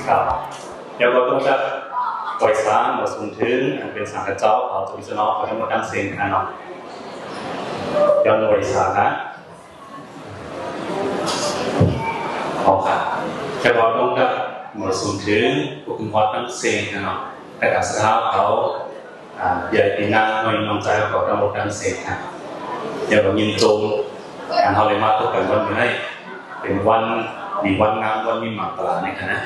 ເຈົ້າ ແລ້ວກໍຕ້ອງຈັດໄຫວ້ສາມາສູງເຖິງ ອັນເປັນສັງຄະເຈົ້າ ເອົາຕົວພິຈາລະນາ ຂອງທັງໝົດທັງເສັງຫັ້ນເນາະ ຍ້ອນໄຫວ້ສານະ ເອົາຄ່ະ ແລ້ວກໍຕ້ອງຈັດມາສູງເຖິງ ຜູ້ຄຸນຮອດທັງເສັງຫັ້ນເນາະ ແລະກະສະຖາເຂົາ ອ່າ ຍາຍພີ່ນ້ອງນ້ອຍນ້ອງຊາຍຂອງເຮົາທັງໝົດທັງເສັງຫັ້ນ ແລ້ວກໍຍິນຊົມ ອັນເຮົາໄດ້ມາພົບກັນວັນມື້ນີ້ ເປັນວັນດີວັນງາມ ວັນມີໝາກປານີ້ຫັ້ນນະ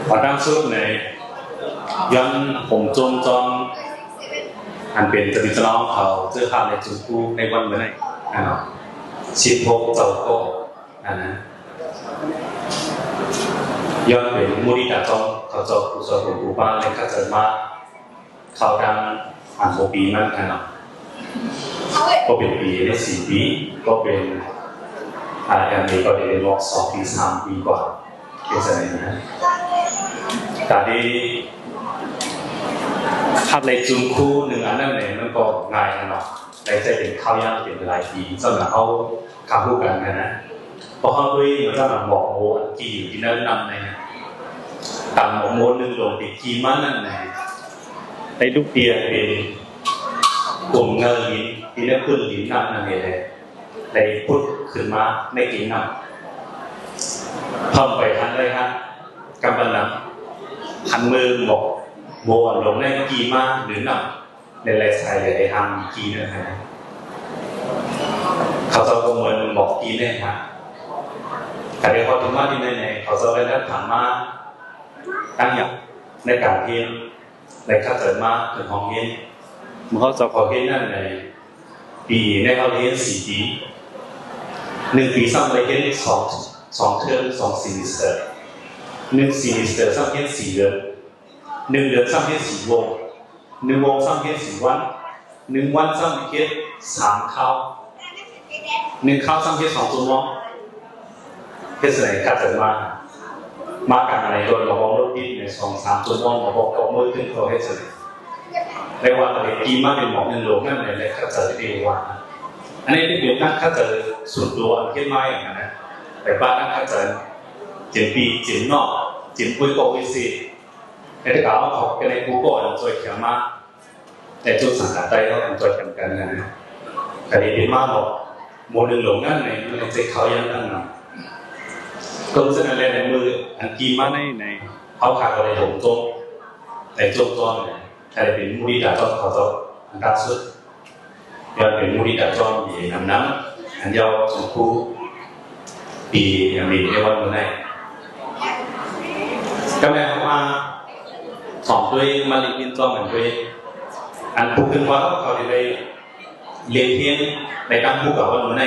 ອັນດັງສຸດໃນ ຍ້ອນຜົມຈົ່ມຈອງ ອັນເປັນຈະມີສະໜອງເຂົາເຈີພາບໃນຈຸມຄູໃນວັນມື້ນີ້ ອັນເນາະ ສິບຫົກເຈົ້າກໍ ອັນນະ ຍ້ອນເປັນມຸທິຕາຈອງ ເຂົາເຈົ້າຜູ້ຊ່ອຍຄູບາ ແລະ ເຂົາເຈົ້າມາ ເຂົ້າທາງອັນຫົກປີນັ້ນຫັ້ນເນາະ ກໍເປັນປີໄດ້ສີ່ປີ ກໍເປັນ ອາ ອັນນີ້ກໍໄດ້ເປັນຮອບສອງປີສາມປີກວ່າ ເປັນຈັ່ງໃດນະ ການທີ່ຮັບໄດ້ຈຸມຄູໜຶ່ງອັນນັ້ນແຫຼະ ມັນກໍງ່າຍຫັ້ນເນາະ ໄດ້ໃຊ້ເປັນຂ່າວຢ່າງເປັນຫຼາຍປີ ສຳລັບເຮົາ ຄັບຮູ້ກັນຫັ້ນນະ ເພາະເຮົາດ້ວຍມັນສາມາດບອກໂມອັນກີ້ຢູ່ທີ່ນັ້ນນຳໄດ້ນະ ຕາມໝອກໂມໜຶ່ງໂລທີ່ກີ້ມານັ້ນນະ ໄດ້ລຸກປ່ຽນເປັນກົມເງິນດິນທີ່ໃນພື້ນດິນນຳນັ້ນເອງແຫຼະ ໄດ້ຜຸດຂຶ້ນມາໃນກິນນຳ ເຂົ້າໄປທັນໄດ້ຮັກກຳບັນນຳ ຫັນມືໝອກໂມອັນລົງໃນກີ້ມາຫຼືນຳ ແລະ ໄຫຼໃສ່ໄດ້ທາງກີ້ນັ້ນຫັ້ນ ເຂົາເຈົ້າກໍເໝືອນບອກກີ້ແນ່ນະ ກະໄດ້ຮອດເຖິງມາທີ່ໃນໃນ ເຂົາເຈົ້າໄດ້ຮັບຖາມມາຕັ້ງຢ່າງໃນການຮຽນ ໄດ້ເຂົ້າໃຈມາເຖິງຫ້ອງຮຽນ ເມື່ອເຂົາເຈົ້າເຂົ້າຮຽນນັ້ນໃນປີໃນເຮົາຮຽນສີ່ປີ ໜຶ່ງປີຊ້ຳໄດ້ຮຽນສອງ ສອງເທີມ ສອງເຊມິສເຕີ ໜຶ່ງເຊມິສເຕີຊ້ຳຮຽນສີ່ເດືອນ ໜຶ່ງເດືອນຊ້ຳຮຽນສີ່ວົງ ໜຶ່ງວົງຊ້ຳຮຽນສີ່ວັນ ໜຶ່ງວັນຊ້ຳຮຽນສາມຄາວ ໜຶ່ງຄາວຊ້ຳຮຽນສອງຊົ່ວໂມງ ເຮັດຈັ່ງໃດຄັດໃຈມາ ມາກາງໃນໂດນລະວັງລົດຕິດໃນສອງສາມຊົ່ວໂມງ ລະວັງເຂົ້າມື້ຂຶ້ນເຂົາເຮັດຈັ່ງໃດ ແລະວ່າຕະເລດກີມາເປັນໝອກໜຶ່ງໂລນັ້ນແຫຼະ ແລະຄັດໃຈທີ່ວ່າ ອັນນີ້ເປັນການຄັດໃຈສ່ວນຕົວອັນເຮັດມາຫຍັງຫັ້ນນະ ແຕ່ວ່າການຄັດໃຈເຈັນປີເຈັນນອກ ເຈັນປຸຍກໍວິເສດ ແລະກະເອົາເຂົາເປັນໃນຜູ້ກໍອັນຊ່ວຍຂຽນມາ ແຕ່ຈຸດສັງກັດໃດເຮົາອັນຊ່ວຍກັນກັນນະ ກະໄດ້ເປັນມາເນາະ ໂມໜຶ່ງໂລນັ້ນໃນ ໃນໃຈເຂົາຢ່າງນັ້ນນະ ກໍສະນັ້ນແຫຼະ ໃນມື້ອັນກີມາໃນ ໃນ ເຮົາຂາດບໍ່ໄດ້ໂຈມ ໄດ້ໂຈມຕ້ອນ ກະໄດ້ເປັນມຸທິຕາຈອນເຂົາເຈົ້າອັນດັງສຸດ ຍ້ອນເປັນມຸທິຕາຈອນດີນຳນຳ ອັນເຍົາວຊົມຄູ ປີ ອັນນີ້ໃນວັນມື້ໃດ ກໍແມ່ນເຮົາມາສອງດ້ວຍ ມາລຽນຮຽນຮ່ວມກັນດ້ວຍ ອັນຜູ້ຂຶ້ນວ່າເຂົາໄດ້ລຽນຮຽນໃນການຮູ້ກັບວັນມື້ໃດ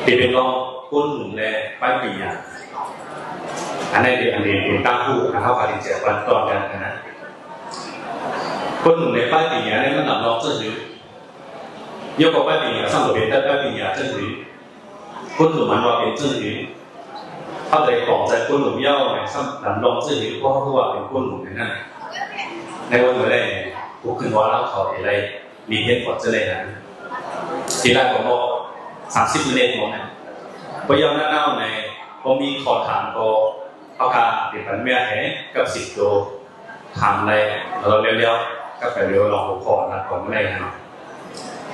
ທີ່ເປັນຮອງກົ້ນໜຸ່ມ ແລະ ປາຍປີນຍາ ອັນໃດທີ່ ອັນນີ້ເປັນການຮູ້ ອັນເຮົາກະຊິແຈກປັນຕໍ່ກັນຫັ້ນນະ ກົ້ນໜຸ່ມ ແລະ ປາຍປີນຍານີ້ມັນນຳຮອງເຊິ່ງຫຼື ຍອກວ່າປາຍປີນຍາ ສ້າງກໍເປັນໄດ້ປາຍປີນຍາເຊິ່ງຫຼື ກົ້ນໜຸ່ມມັນວ່າເປັນເຊິ່ງຫຼື ເຮົາໄດ້ຂອງໃສ່ກົ້ນໜຸ່ມເຍົາວໃນຊ້ຳດຳລອງເຊິ່ງຫຼື ເພາະເຮົາຄືວ່າເປັນກົ້ນໜຸ່ມນັ້ນ ໃນວັນມື້ແລກນີ້ ຜູ້ຂຶ້ນວ່າລາວເຂົາເອໄລ ມີເຮັດພອດຈະໄດ້ຫຍັງ ທີ່ຫຼາຍກໍບອກສາມສິບມິນິດໝົດນະ ບໍ່ຍາວນານເອົາໃນ ບໍ່ມີຂໍ້ຖາມກໍເຮົາກະໄດ້ປັນແມ່ໃຫ້ກັບສິບໂຕ ຖາມໄດ້ ແລ້ວ ແລ້ວ ແລ້ວ ກັບໄປເລື່ອງຫົວຂໍ້ນະ ຂອງໃນຫັ້ນເນາະ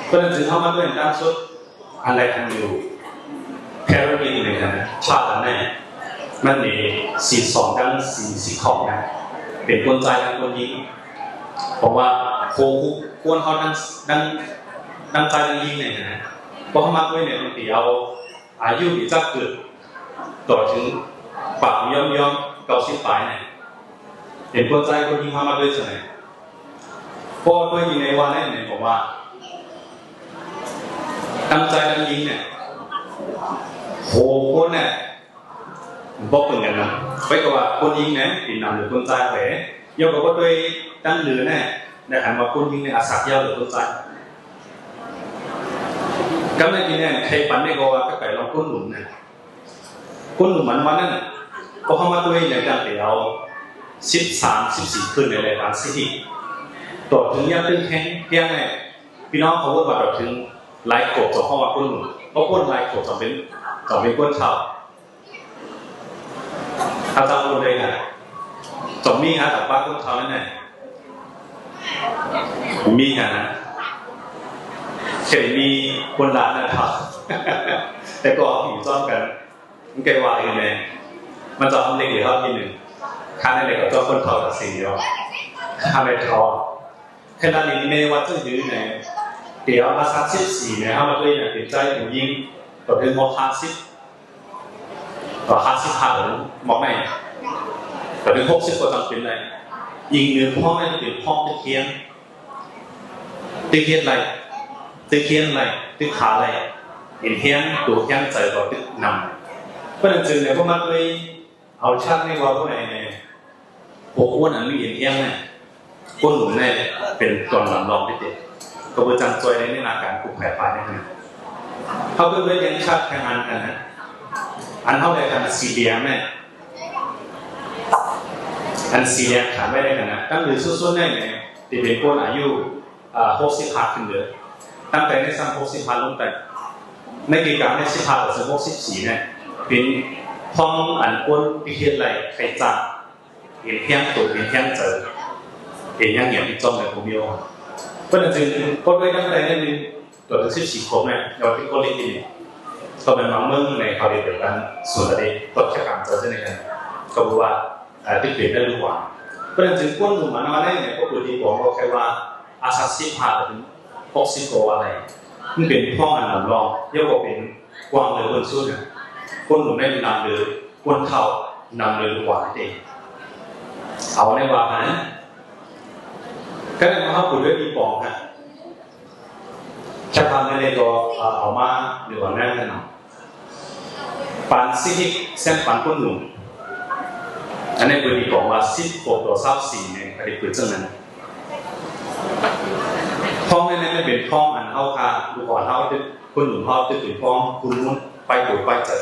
ເພາະນັ້ນຈຶ່ງເຮົາມາດ້ວຍການສົດ ອັນໃດອັນຢູ່ ພາລະກິດໃນນັ້ນ ພາດອັນໃດ ມັນມີສີ່ສອງທັງສີ່ ສີ່ຂອງນະ ເປັນຄົນຊາຍທັງຄົນຍິງ ເພາະວ່າໂຄ ຄວນເຮົາທັງ ທັງ ທັງຊາຍທັງຍິງໃນນັ້ນນະ ເພາະເຮົາມາດ້ວຍໃນບາງທີເອົາ ອາຍຸນີ້ຈາກເກີດຕໍ່ເຖິງປາກຍ່ອມໆ ເກົ້າສິບປາຍນີ້ ເປັນຄົນຊາຍຄົນຍິງເຮົາມາດ້ວຍຊັ້ນແຫຼະ ເພາະວ່າໂດຍທີ່ໃນວ່ານັ້ນແມ່ນບອກວ່າ ທັງຊາຍທັງຍິງນີ້ ໂຫ ຄົນນີ້ບໍ່ເປັນຫຍັງນຳ ໄປກໍວ່າຄົນຍິງນີ້ເປັນນຳຫຼືຄົນຊາຍໄປ ຍອມກໍບໍ່ໂດຍຕັ້ງຫຼືແນ່ ໃນຄັນວ່າຄົນຍິງນີ້ອາສັກຍາວຫຼືຄົນຊາຍ ກຳລັງກິນແນ່ນໄຂ່ປັນນີ້ກໍວ່າກໍໄປລອງກົ້ນໜຸ່ມນະ ກົ້ນໜຸ່ມມັນວ່ານັ້ນ ເພາະເຮົາມາດ້ວຍໃນການໄປເອົາສິບສາມ ສິບສີ່ຂຶ້ນໃນລາຍການສະຖິຕິ ຕໍ່ເຖິງຢ່າງຕຶງແຮງ ພຽງໃຫ້ພີ່ນ້ອງເຂົາເອີ້ນວ່າຕໍ່ເຖິງຫຼາຍຂວບ ສອງເຮົາວ່າກົ້ນໜຸ່ມ ເພາະຄົນຫຼາຍຂວບຕ້ອງເປັນ ຕ້ອງເປັນຄົນເຖົ້າ ເຮົາຕ້ອງຮູ້ເລີຍນະ ຕ້ອງມີຫາກັບປາກຄົນເຖົ້ານັ້ນນະ ມີຫານະ ເຄີຍມີຄົນລາວນະເຖົ້າ ແຕ່ກໍເຮົາຢູ່ຊ້ອມກັນ ມັນໃກ້ວ່າຢູ່ແນ່ ມັນຈະເອົາເດັກເຫຼືອເຮົາທີໜຶ່ງ ຂ້ານັ້ນແຫຼະກໍເຈົ້າຄົນເຖົ້າຕັດສິນຢູ່ ຂ້າແມ່ນເຖົ້າ ຂະນະນີ້ແມ່ວ່າຈະຢູ່ໃນ ດຽວອາຍຸສິບສີ່ແມ່ເຮົາມາຕົວະເປັນຊາຍເປັນຍິງ ກໍເຖິງຮອດຫ້າສິບ ກໍຫ້າສິບຫ້າເຖິງໝອກໃນ ກໍເຖິງຫົກສິບກໍຈຳເປັນໄດ້ ອີງເໜືອພ້ອມນັ້ນເປັນພ້ອມຕຶກຮຽນ ຕຶກຮຽນໄດ້ ຕຶກຮຽນໄດ້ ຕຶກຂາໄດ້ ເຫັນແຮງໂຕແຮງໃຈກໍຕຶກນຳ ເພາະນັ້ນຈຶ່ງໄດ້ບໍ່ມັກເລີຍ ເອົາຊັກໃນວ່າຜູ້ໃດແນ່ ພວກອ້ວນອັນມີເອັນແຮງນະ ຄົນໜຸ່ມແນ່ເປັນຕອນລຳລອງເດ້ ກໍບໍ່ຈັ່ງຊ່ອຍໃນ ໃນອາການກຸກໄພພາຍໃນຂະນະ ເຮົາເບິ່ງເລີຍຍັງຊາດທາງອັນກັນນະ ອັນເຮົາໄດ້ຄັນສີແດງແນ່ ອັນສີແດງຂັນໄວ້ໃນຂະນະ ຕັ້ງຢູ່ສຸດໆໃນແນ່ ທີ່ເປັນຄົນອາຍຸ ອ່າ ຫົກສິບຫ້າຂຶ້ນເດີ ຕັ້ງແຕ່ໃນຊັ້ນຫົກສິບຫ້າລົງໄປ ໃນກຶ່ງກາງໃນສິບຫ້າເຖິງຫົກສິບສີ່ແນ່ ເປັນຂອງອັນຄົນທີ່ເຮັດໄດ້ໄຂ້ຈ້າ ເຫັນແຮງໂຕ ເຫັນແຮງໃຈ ເຫັນຫຍັງຫຍັງທີ່ຈ້ອງໃນຜູ້ມີໂອກາດ ເພາະນັ້ນຈຶ່ງຄົນໄວ້ຕັ້ງແຕ່ໃນໜຶ່ງ ຕົວເຖິງສິບສີ່ຂວບແມ່ນ ເຍົາວະຊົນຄົນເລັກນີ້ ກໍແມ່ນບາງເມືອງໃນເຂົາເຮັດແບບນັ້ນ ສ່ວນຫຼາຍເດ້ ຕົວແຄ່ການເຈົ້າເຊັ່ນກັນ ກໍບໍ່ວ່າ ເອີ ຕິດເປັນໄດ້ຫຼືວ່າ ເພາະນັ້ນຈຶ່ງຄວນໜຸ່ມມານຳມາໄດ້ນີ້ ກໍເປີດດີກວ່າ ບໍ່ແຄ່ວ່າອາຍຸສິບຫ້າເຖິງຫົກສິບກໍວ່າໄດ້ ມັນເປັນພວກອັນນຳລອງ ເອີ້ນວ່າເປັນກວ້າງເລີຍເບິ່ງສຸດນະ ຄົນໜຸ່ມໄດ້ນຳເລີຍ ຄົນເຖົ້ານຳເລີຍກວ່ານັ້ນເອງ ເອົາໄດ້ວ່າຫັ້ນ ກໍໄດ້ມາເຮົາເປີດດ້ວຍດີກວ່າຫັ້ນ ແຄ່ພາບນັ້ນເອງກໍເອົາມາ ຫຼືວ່ານັ້ນເນາະ ປານສິບເອັດແສນປານຄົນໜຸ່ມ ອັນນີ້ເພິ່ນມີບອກວ່າສິບຫົກຕໍ່ຊາວສີ່ນີ້ ກໍໄດ້ເປີດຈັ່ງນັ້ນ ຂອງໃນນັ້ນມັນເປັນຂອງອັນເຮົາຄ່າ ລູກອ່ອນເຮົາ ຄົນໜຸ່ມເຮົາ ຈະເປັນຂອງຄຸນມຸນ ໄປໂຕໄປເຈີ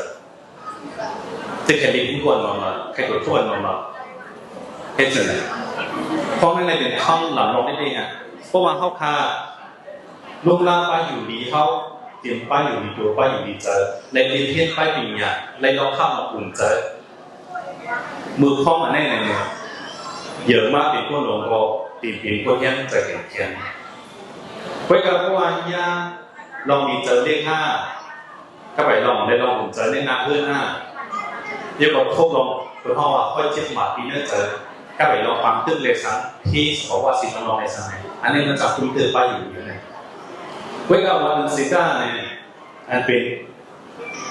ຈະແຄ່ເດັກທຸກຄົນນອນ ໃຫ້ຕົວະທຸກຄົນນອນ ເຮັດຈັ່ງໃດ ຂອງໃນນັ້ນເປັນຂອງລຳລອງເດັກໆ ເພາະວ່າເຮົາຄ່າ ລຸງລາປ້າຢູ່ດີເຮົາ ເຕັມປ້າຢູ່ດີຕົວ ປ້າຢູ່ດີໃຈ ໄດ້ຮຽນປ້າປີນຍາ ໄດ້ລອງຄຳມາອຸ່ນໃຈ ມື້ຄອມອັນໃດນັ້ນເນາະ ເຢີມມາເປັນຄົນຫຼວງກໍຕີເປັນຄົນຮຽນໃຈແຂງແຂງ ໄວ້ກັບເພາະວ່າຍາລອງດີໃຈເລກຫ້າ ກໍໄປລອງ ໄດ້ລອງອຸ່ນໃຈໃນໜ້າເຮືອນຫ້າ ດຽວກໍທົບລອງ ເພິ່ນເວົ້າວ່າຂ້ອຍເຈັບບາດຕີໃນໃຈ ກໍໄປລອງຟັງຕຶກເລກສາມ ທີ່ເຂົາວ່າຊິລອງເລກສາມ ອັນນີ້ມັນຈະຄຸ້ນເຕີໄປຢູ່ຢູ່ໃນ ເວກາວັນຊິການີ້ ອັນເປັນ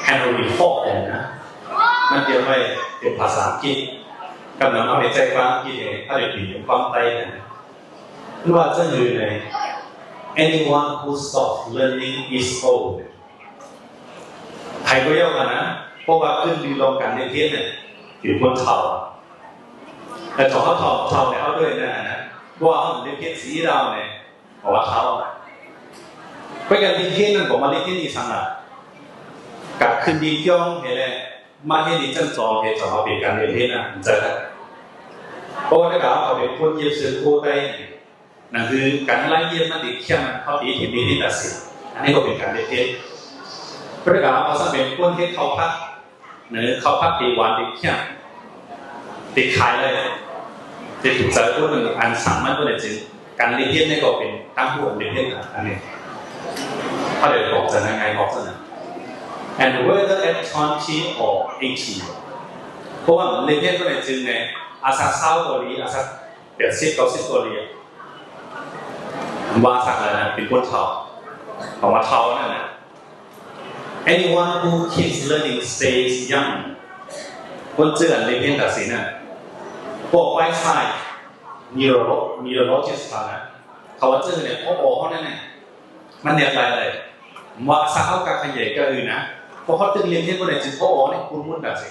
Henry Ford ນະ ມັນຕຽມໄວ້ເປັນພາສາອັງກິດ ກຳລັງເອົາໃນໃຈພາສາອັງກິດເອງ ເອົາໄປປີເປັນຄວາມໄຕ້ນະ ມັນວ່າຈັ່ງໃດ Anyone who stops learning is old ໃຜກໍຢ່າວ່ານະ ເພາະວ່າຂຶ້ນຢູ່ລອງການຮຽນນະ ເປັນຄົນເຖົ້າ ແຕ່ຖ້າເຮົາເຖົ້າ ເຖົ້າແລ້ວເຮົາດ້ວຍນັ້ນນະ ເພາະວ່າເຮົາເປັນເດັກ ເດັກ ເພາະວ່າເຖົ້າ ໄປການຮຽນນັ້ນກໍມາຮຽນອີກຊັ້ນລະ ກະຂຶ້ນດີກ່ຽວຫັ້ນແຫຼະ ມາຮຽນອີກຊັ້ນສອງ ເຮັດໃຫ້ເຮົາເປັນການຮຽນນະ ເຈົ້າ ເພາະວ່າຖ້າເຮົາເປັນຄົນຮຽນເຊິ່ງໂຄໄຕ ນັ້ນຄືການໄລ່ຮຽນມັນໄດ້ຂຽນ ເຮົາໄດ້ເຫັນໃນເອກະສານ ອັນນີ້ກໍເປັນການຮຽນ ເພາະຖ້າເຮົາເປັນຄົນເຮັດເຂົ້າຜັດ ເນາະ ເຂົ້າຜັດທີ່ຫວານທີ່ຂຽມ ທີ່ຂາຍໄດ້ ທີ່ຖືກໃຈຄົນໜຶ່ງ ອັນສາມາດບໍ່ໄດ້ຈິງ ການຮຽນນີ້ກໍເປັນທາງຜູ້ຮຽນອັນໜຶ່ງ ເຮົາໄດ້ບອກຈະງ່າຍໆ ບອກຊັ້ນນະ and whether at twenty or eighty ເພາະວ່າຮຽນບໍ່ໄດ້ຈິງໃນອາຍຸຊາວກໍດີ ອາຍຸແປດສິບ ເກົ້າສິບກໍດີ ວ່າສັກແລ້ວນະ ເປັນຄົນເຖົ້າ ຄຳວ່າເຖົ້ານັ້ນນະ Anyone who keeps learning stays young ຄົນເຈື່ອນເລີຍພຽງແຕ່ຊີ້ນະ ພວກໄວຊາຍ neuro- neurologist ເຂົານະ ເຂົາວ່າເຈື່ອນເລີຍ ພໍເຮົານັ້ນນະ ມັນແນບຫຼາຍເລີຍ ວ່າສາເຮົາກະຂະຫຍາຍກະອື່ນນະ ເພາະເຮົາຕຶກລຽນເຮັດບໍ່ໄດ້ ຈຶ່ງພໍເຮົານີ້ຄຸນມຸນແບບຊີ້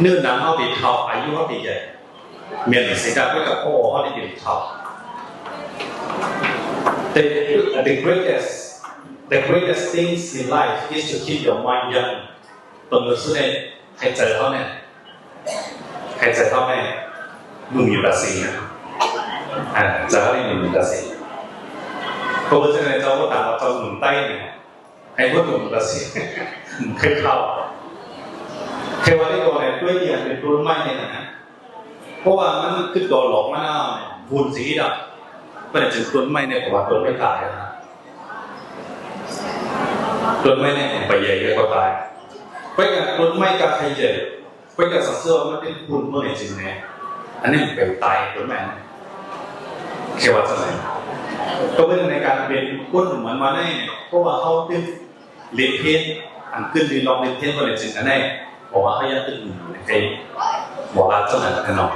ເນື້ອໜັງເຮົາໄດ້ເຖົ້າ ອາຍຸເຮົາໄດ້ໃຫຍ່ ແມ່ນຊິໄດ້ໄປກັບພໍ່ເຮົາໄດ້ເປັນເຖົ້າ The the greatest the greatest things in life is to keep your mind young ຕົວໜັງສືໃຫ້ໃຈເຮົາແນ່ ໃຫ້ໃຈເຮົາແນ່ໜຸ່ມຢູ່ຕາສິງນະ ອ່າ ໃຈເຮົາໄດ້ໜຸ່ມຢູ່ຕາສິງ ເພາະເພິ່ນຈະໄດ້ເຈົ້າບໍ່ຕາມວ່າເຈົ້າໜຸ່ມໄຕ້ແນ່ ໃຫ້ຄົນໜຸ່ມກະຊິ ໃຫ້ເຖົ້າ ແຕ່ວ່າໄດ້ບອກໃຫ້ຕົວຢ່າງເປັນຕົ້ນໄມ້ນີ້ນະ ເພາະວ່າມັນຄືໂຕຫຼອກມະນາວ ວຸ້ນສີດຳ ເພິ່ນຈຶ່ງຕົ້ນໄມ້ນີ້ ເພາະວ່າຕົ້ນໄມ້ຕາຍນະ ຕົ້ນໄມ້ນີ້ໄປໃຫຍ່ແລ້ວກໍຕາຍ ໄປກັບຕົ້ນໄມ້ກະໄຄເຢີ ໄປກັບສັງເສວ່າມັນເປັນຄຸນເມື່ອໃດຈຶ່ງແນ່ ອັນນີ້ໄປຕາຍຕົ້ນໄມ້ ແຄ່ວ່າຈັ່ງໃດ ກໍເບິ່ງໃນການເປັນຄົນເໝືອນວ່າໃນ ເພາະວ່າເຮົາຕື່ມ ເລນເພນ ອັນຂຶ້ນຢູ່ລອງເລນເພນບໍ່ໄດ້ເປັນອັນໃດ ເພາະວ່າເຮົາຍັງຕຶກຢູ່ໃນໄທ ບໍ່ລາວເທົ່ານັ້ນແນ່ນອນ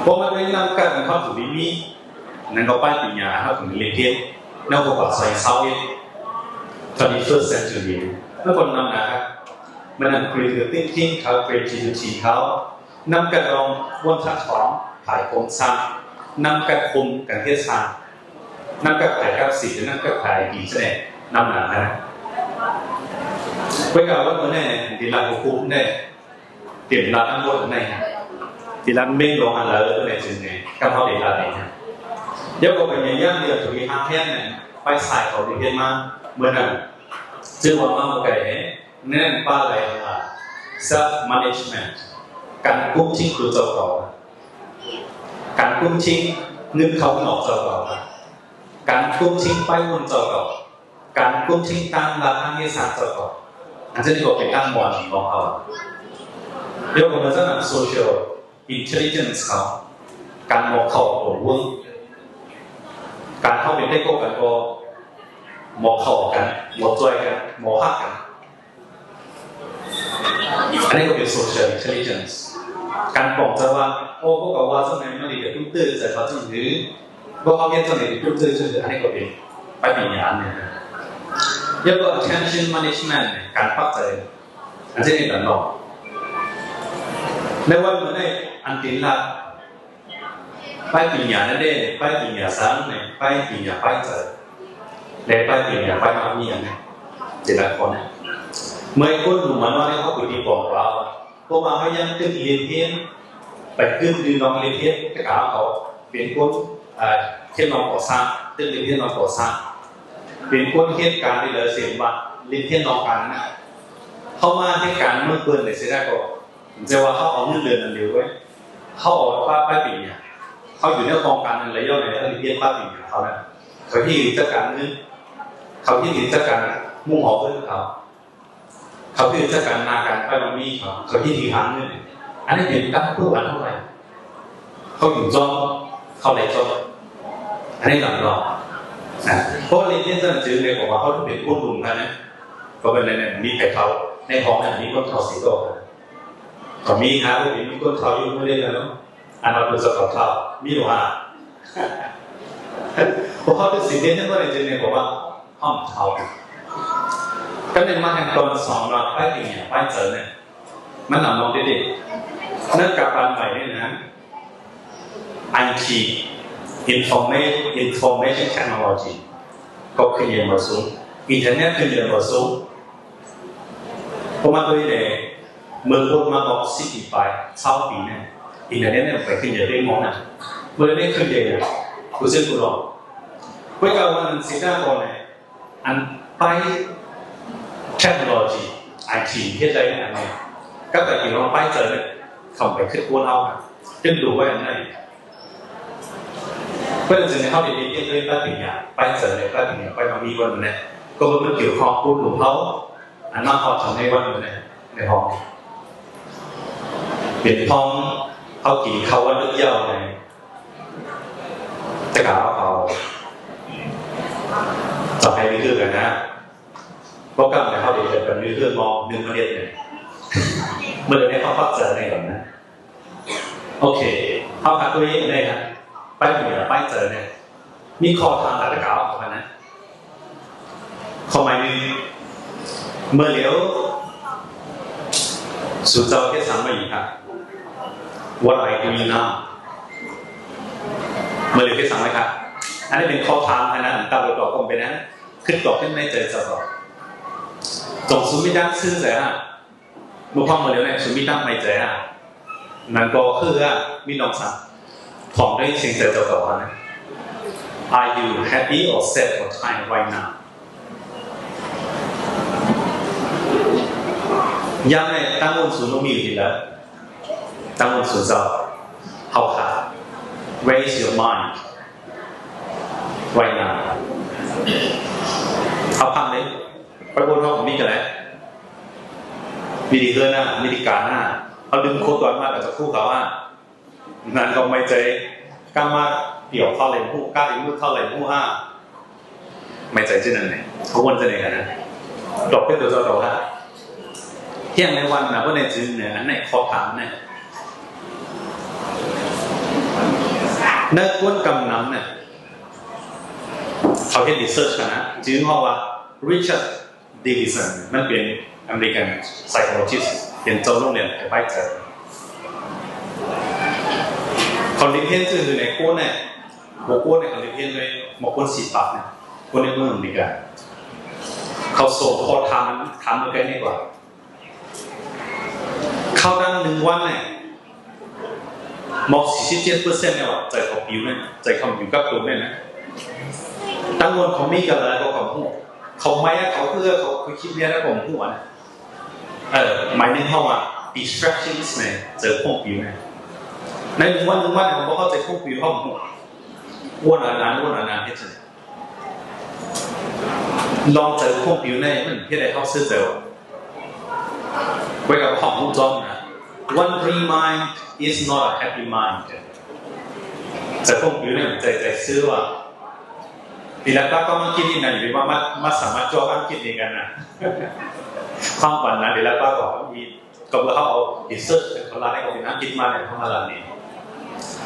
ເພາະມັນເປັນນຳກັນເຮົາຖືມີ ນັ້ນກໍປາຍປີຍາເຮົາຖືເລນເພນ ແນວພວກວ່າໃສ່ຊາວເອັດ twenty-first century ແລ້ວຄົນນຳໜ້າ ມັນນັ້ນ creative thinking ເຂົາ creativity ເຂົາ ນຳກັນລອງວົນທັດຂອງ ຂາຍໂຄງສ້າງ ນຳກັນຄົມກັນເຮັດສ້າງ ນຳກັບຂາຍກັບສິນ ນຳກັບຂາຍດີສະແດງນຳໜ້ານະ ເວກາວັນມື້ນີ້ ທີ່ລັດຫົວຄຸມໄດ້ ເຕັມລັດທັງໝົດໃນ ທີ່ລັດເມັງລົງອັນເລີຍ ແມ່ນຈຶ່ງແມ່ນ ກັບເຮົາໄດ້ລັດເອງ ແລ້ວກໍພະຍາຍາມເລືອກທີ່ຮັກແຮງນັ້ນ ໄປສາຍເຂົາໄດ້ເຮັດມາ ເມື່ອນັ້ນ ເຊິ່ງວ່າມາບໍ່ໄກແຮງ ແນມປາໄຫຼວ່າ self management ການກຸມຖິ້ມຕົວເຈົ້າເຈົ້າ ການກຸມຖິ້ມເງິນເຂົ້າເງິນອອກເຈົ້າເຈົ້າ ການກຸມຖິ້ມໄປວຸ້ນເຈົ້າເຈົ້າ ການກຸມຖິ້ມຕາມຫຼັກທາງວິທະຍາສາດເຈົ້າເຈົ້າ ອັນນີ້ກໍເປັນທາງບອນຂອງເຮົາ ແລ້ວກໍເໝືອນຊັ້ນ social intelligence ເຮົາ ການບໍ່ເຂົ້າຕົວເວີງ ການເຮົາເປັນໄດ້ກົບກັນກໍບໍ່ເຂົ້າກັນ ບໍ່ຊ່ວຍກັນ ບໍ່ຮັກກັນ ອັນນີ້ກໍເປັນ social intelligence ການປອງໃຈວ່າ ໂອ້ ພວກເຂົາວ່າຈັ່ງໃດ ມັນດີກະຕຸ້ມຕື້ໃຈເຂົາຈັ່ງໃດ ພວກເຂົາເຮັດຈັ່ງໃດ ຕຸ້ມຕື້ຈັ່ງໃດ ອັນນີ້ກໍເປັນປາຍປີຍາອັນໜຶ່ງ ແລ້ວກໍ attention management ການປັກໃຈ ອັນນີ້ນຳເນາະ ໃນວັນມື້ນີ້ ອັນຕີນລັດ ປາຍປີຍານັ້ນເດ້ ປາຍປີຍາສັງ ປາຍປີຍາປາຍໃຈ ແລະ ປາຍປີຍາປາຍມາມີຫຍັງ ແຕ່ລະຄົນ ເມື່ອຄົນໜຸ່ມມານ້ອຍເຮົາກໍດີກວ່າ ເພາະວ່າເຮົາຍັງຕຶກຮຽນ ໄປຂຶ້ນຢູ່ນອກຮຽນ ແຕ່ກະເຮົາເປັນຄົນ ເອີ ຮຽນນອກກໍ່ສ້າງ ຕຶກຮຽນນອກກໍ່ສ້າງ ເປັນຄົນເຮັດການທີ່ເລີຍເຊັ່ນວ່າ ຮຽນນອກການນະ ເຮົາມາເຮັດການເມືອງເພິ່ນໄດ້ຊິໄດ້ກໍ ແຕ່ວ່າເຮົາເອົາເງິນເດືອນອັນດຽວເວີຍ ເຮົາເອົາປາຍປີຍາ ເຮົາຢູ່ໃນຫ້ອງການນັ້ນລະຍອດໃນເຮົາຮຽນປາຍປີຍາເຂົານັ້ນ ເຂົາທີ່ຈັດການເງິນ ເຂົາທີ່ຈັດການໝູ່ເຮົາເພິ່ນເຂົາ ເຂົາທີ່ຈັດການໜ້າການໄປນຳມີເຂົາ ເຂົາທີ່ຫາເງິນ ອັນນີ້ເປັນການຜູ້ອັນເທົ່າໃດ ເຂົາຢູ່ຈອມ ເຂົາໄດ້ຈອມ ອັນນີ້ນຳເນາະ ເພາະວ່າຮຽນຊັ້ນຈື່ເລີຍ ເພາະວ່າເຮົາເປັນຄົນລຸມກັນນະ ກໍເປັນແນວນັ້ນ ມີໃຜເຖົ້າ ໃນຫ້ອງນັ້ນມີຄົນເຖົ້າສິບກວ່າ ກໍມີຫາບໍ່ເຫັນມີຄົນເຖົ້າຢູ່ມື້ເດນະເນາະ ອັນວ່າເປັນສະເຖົ້າ ມີຢູ່ຫາ ພວກເຂົາເປັນສິເດນຍັງບໍ່ໄດ້ເປັນແນວ ເພາະວ່າເຮົາເຖົ້າ ກໍເລີຍມາແຫ່ງຕອນສອງວ່າໄປເປັນຫຍັງໄປເຈີນະ ມັນນຳນ້ອງເດເດ ເນື່ອງຈາກປານໃໝ່ນີ້ນະ ໄອທີ Informa- Information Technology ກໍຂຶ້ນຢ່າງບໍ່ສູງ ອິນເຕີເນັດຂຶ້ນຢ່າງບໍ່ສູງ ເພາະມັນໂດຍແນ່ ເມື່ອຄົນມາບອກສິບປີປາຍ ຊາວປີນີ້ ອິນເຕີເນັດນີ້ໄປຂຶ້ນເດີເລັກນ້ອຍນະ ບໍ່ໄດ້ຂຶ້ນເດີ ຜູ້ເຊິ່ງຜູ້ລອງ ເພາະການວ່ານັ້ນຊິໜ້າກ່ອນແຫຼະ ອັນໄປເທັກໂນໂລຊີ ໄອທີ ເຮັດໄດ້ອັນນີ້ ກັບໄປທີ່ວ່າໄປເຈີນະ ເຂົ້າໄປຄືຄົນເຮົາ ຈຶ່ງດູໄວ້ອັນນັ້ນ ເພິ່ນຈຶ່ງໃຫ້ເຮົາໄດ້ຮຽນເລື່ອງປະລິນຍາ ໄປເຈີນະ ປະລິນຍາ ໄປມາມີວັນນີ້ ກໍເພາະມັນກ່ຽວຂ້ອງກັບເຮົາ ອັນມາຮອດເຖິງໃນວັນນີ້ ໃນຫ້ອງ ເປັນພອງເຮົາກິນເຂົ້າວັນທຸກເຊົ້າໃນ ແຕ່ກະເອົາ ຈະໃຫ້ໄປຄືກັນນະ ບໍ່ກຳໃຫ້ເຮົາໄດ້ເປັນມື້ຄືໝໍ່ໜຶ່ງມາເຮັດນີ້ ມື້ນີ້ເຮົາພັກເຈີນະກ່ອນນະ ໂອເຄ ເຮົາຫາຕົວຢ່າງໄດ້ນະ ໄປເໜືອ ໄປເຈີນະ ມີຂໍ້ຖາມແລ້ວກະເອົາເຂົ້າມານະ ຂໍ້ໝາຍໜຶ່ງ ເມື່ອແລ້ວ ສູເຈົ້າເຮັດສັງມາອີກຄະ? What are you doing now? ເມື່ອແລ້ວເຮັດສັງໄວ້ຄະ? ອັນນີ້ເປັນຂໍ້ຖາມຫັ້ນນະ ຕາມຕົວຕົວຄົງເປັນຫຍັງ? ຄິດຕໍ່ຂຶ້ນໃນໃຈເຈົ້າ ຕ້ອງສຸມິດາຊື່ໃຈຫັ້ນ ເມື່ອຟັງມາແລ້ວນີ້ ສຸມິດາໃນໃຈຫັ້ນ ນັ້ນກໍຄືວ່າມີນ້ອງສາວ ພ້ອມດ້ວຍສຽງໃຈເຈົ້າເກົ່າຫັ້ນນະ Are you happy or sad or tired right now? ຍາມໃດຕັ້ງໂອນສູນບໍ່ມີຢູ່ທີ່ເລີຍ ຕັ້ງໂອນສູນເຈົ້າ ເຮົາຂາດ. Where is your mind right now? ເຮົາພັງເດ້ ໄປໂອນເຮົາມີກັນແຫຼະ ມີທີ່ເຮືອນນະ ມີທີ່ການນະ ເຮົາດຶງໂຄດຕອນມາຈາກພູເຂົາອະ ນານກໍໄມ່ໃຈ ກາມາປຽວເຂົ້າໄຫຼຫູ ກາດອີກມືເຂົ້າໄຫຼຫູຫາ ໄມ່ໃຈຈັ່ງນັ້ນແຫຼະ ເຂົາວນຈັ່ງໃດກັນນະ ດອກເປັນຕົວເຈົ້າເຈົ້າຫາ ຮຽງໃນວັນນະ ບໍ່ໄດ້ຈຶ່ງເນ ອັນໃນຂໍຖາມນະ ໃນກວນກຳນຳນະ ເຂົາເຮັດຣີເຊີດນະ ຈື່ເຮົາວ່າ Richard Davidson ມັນເປັນ American psychologist ເປັນເຈົ້າໂຮງຮຽນໄປໃຈ ເຂົາເຮັດຮຽນຊື່ໃນໂກນແນ່ ບໍ່ໂກນແນ່ ເຂົາເຮັດຮຽນເລີຍ ໝໍຄົນສີປາກນະ ຄົນໃນເມືອງອາເມລິກາ ເຂົາໂສດ ຂໍຖາມ ຖາມເບິ່ງໃກ້ນີ້ກ່ອນ ເຂົານັ່ງໜຶ່ງວັນແນ່ ໝໍສີ່ສິບເຈັດເປີເຊັນແນ່ວ່າ ໃຈເຂົາປິວແນ່ ໃຈເຂົາຢູ່ກັບໂຕແນ່ນະ ຕັ້ງໂອນເຂົາມີກັນຫຼາຍກວ່າເຂົາຮູ້ ເຂົາໄໝ ເຂົາເອື້ອ ເຂົາຄິດແນວໃດເຂົາຮູ້ນະ ເອີ ໝາຍເຖິງເຮົາວ່າ distractions ແນ່ ໃຈເຂົາປິວແນ່ ໃນໜຶ່ງວັນ ໜຶ່ງວັນ ເຮົາບໍ່ເຂົ້າໃຈເຂົາປິວ ເຮົາຮູ້ ວນອັນນັ້ນ ວນອັນນັ້ນ ເຮັດຈັ່ງໃດ ລອງໃຈຄວາມປິວໃນມັນເຮັດໃຫ້ເຮົາເສຍໃຈວ່າ ໄວ້ກັບຄວາມຮູ້ຈ້ອມນະ Wandering mind is not a happy mind. ໃຈຄວາມປິວໃນໃຈ ໃຈຊື່ວ່າ ດີລາຕາກໍມາຄິດນີ້ນະ ຢ່າໄປວ່າມາ ມາສາມາດຈອບອັງກິດນີ້ກັນນະ ຄວາມຝັນນະ ດີລາຕາກໍມີ ກໍເມື່ອເຮົາເອົາ research ເປັນຄົນລາວໃນຄວາມເປັນອັງກິດມາໃນທຳມະດານີ້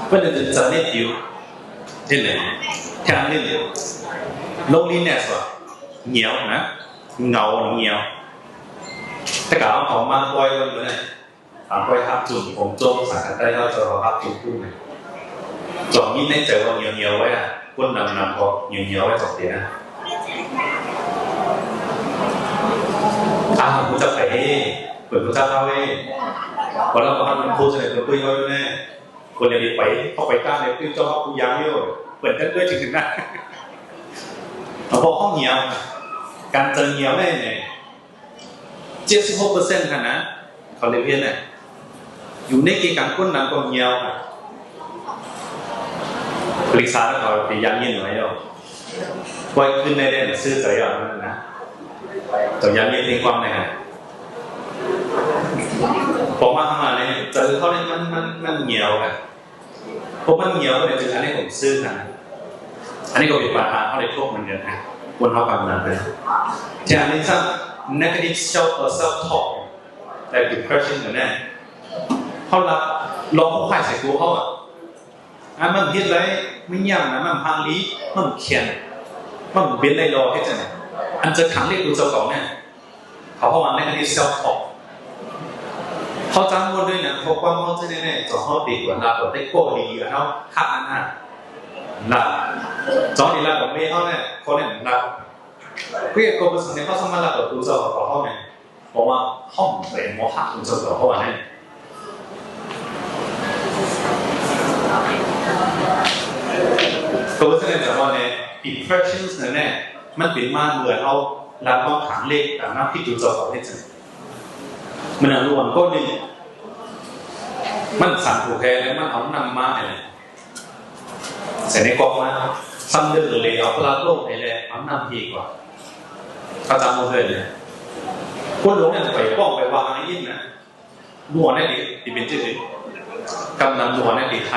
ເພິ່ນຈະເປັນ challenge ຢູ່ ເຮັດແນວ ແທນໜຶ່ງ loneliness ວ່າ ຫງຽວນະ ເຫງົາ ຫງຽວ ແຕ່ກະເອົາເຂົາມາປ່ອຍເບິ່ງກໍໄດ້ ເອົາປ່ອຍຮັບຈຸ່ມ ຜົມຈົມ ສາກັນໄຕເຮົາຈະເອົາຮັບຈຸ່ມຜູ້ໜຶ່ງ ຈອງຍິນໃນໃຈວ່າຫງຽວໆໄວ້ອະ ຄົນນຳນຳກໍຫງຽວໆໄວ້ສອງເທື່ອນະ ອ້າວ ຮູ້ຈັກໃຜເດ້ ເພິ່ນຮູ້ຈັກເຮົາເດ້ ບໍ່ລະບໍ່ທັນຮູ້ຈັກເພິ່ນຄຸຍເຮົາຢູ່ແນ່ ຄົນຢ່າໄດ້ໄປ ເຂົ້າໄປກ້ານໃນຕື່ມເຈົ້າຮັບຜູ້ຢ່າງຢູ່ ເພິ່ນຈັກເຄີຍເຖິງນະ ເຮົາບອກເຮົາຫງຽວ ການເຈີຫງຽວໄດ້ແນ່ ເຈັດສິບຫົກເປີເຊັນຫັ້ນນະ ເຂົາເລີຍພຽນນະ ຢູ່ໃນເກການຄົນນຳກໍຫງຽວ ປະລິກສາເຂົາໄປຢ້າງຍິນໄວ້ດອກ ປ່ອຍຄືນໄດ້ເດ້ ຊື່ໃຈເອົານັ້ນນະ ເຈົ້າຢ່າມີເພງຄວາມໃນຫັ້ນ ອອກມາຂ້າງໜ້ານີ້ ໃຈເຂົານີ້ມັນ ມັນ ມັນຫງຽວນະ ເພາະມັນຫງຽວ ມັນເປັນອັນນີ້ຂອງຊື່ນະ ອັນນີ້ກໍເປັນບັນຫາເຮົາໄດ້ພົບເໝືອນກັນນະ ຄົນເຮົາກຳລັງເປັນ ແຕ່ອັນນີ້ຊ້ຳ negative self ເອີ self talk ແລະ depression ກັນແນ່ ເຮົາລະລອງເອົາໄພໃສ່ຕົວເຮົາອະ ອາ ມັນເຮັດໄດ້ ມັນຫຍັງນະ ມັນພັງລີ ມັນຂຽນ ມັນເປັນໄດ້ລໍ ເຮັດຈັ່ງໃດ ອັນຈະຂັງເລກຕົວເຈົ້າເກົ່າແນ່ ເຂົາເວົ້າວ່າ negative self talk ເຮົາຈະມ່ວນດ້ວຍນະ ເພາະຄວາມເຮົາຈະແນ່ໆ ເຈົ້າເຮົາດີກວ່າລາວໄດ້ກໍດີ ເຮົາຮັກອັນນັ້ນລາວ ເຈົ້າດີລາວກັບເມເຮົາແນ່ ກໍແນ່ລາວ ເພື່ອກໍບໍ່ສຳເລັດ ເຮົາສາມາດລາວກັບຕົວເຈົ້າເຮົາແນ່ ເພາະວ່າເຮົາໄປບໍ່ຮັກຕົວເຈົ້າເຮົາອັນນັ້ນ ກໍບໍ່ສະແດງວ່າແນ່ depressions ນັ້ນແນ່ ມັນເປັນມາເມື່ອເຮົາລາວວາງຂາງເລກຕາມນຳຜິດຢູ່ເຈົ້າເຂົາເຮັດຈັ່ງ ມັນລວມກໍໜຶ່ງ ມັນສັນຜູ້ແພ້ແລ້ວ ມັນເອົານ້ຳມາໃຫ້ ໃສ່ໃນກອກມາ ຊ້ຳເດີເລ ເອົາປະຫຼາດໂລກໃຫ້ແລ້ວ ເອົານ້ຳເທກວ່າ ເຂົາຈຳບໍ່ເຄີຍເລີຍ ຄົນຫຼວງນັ້ນໄປປ້ອງໄປວາງໃນອິນນະ ນົວໃນທີ່ ທີ່ເປັນຈື່ ກຳນຳນົວໃນທີ່ໄທ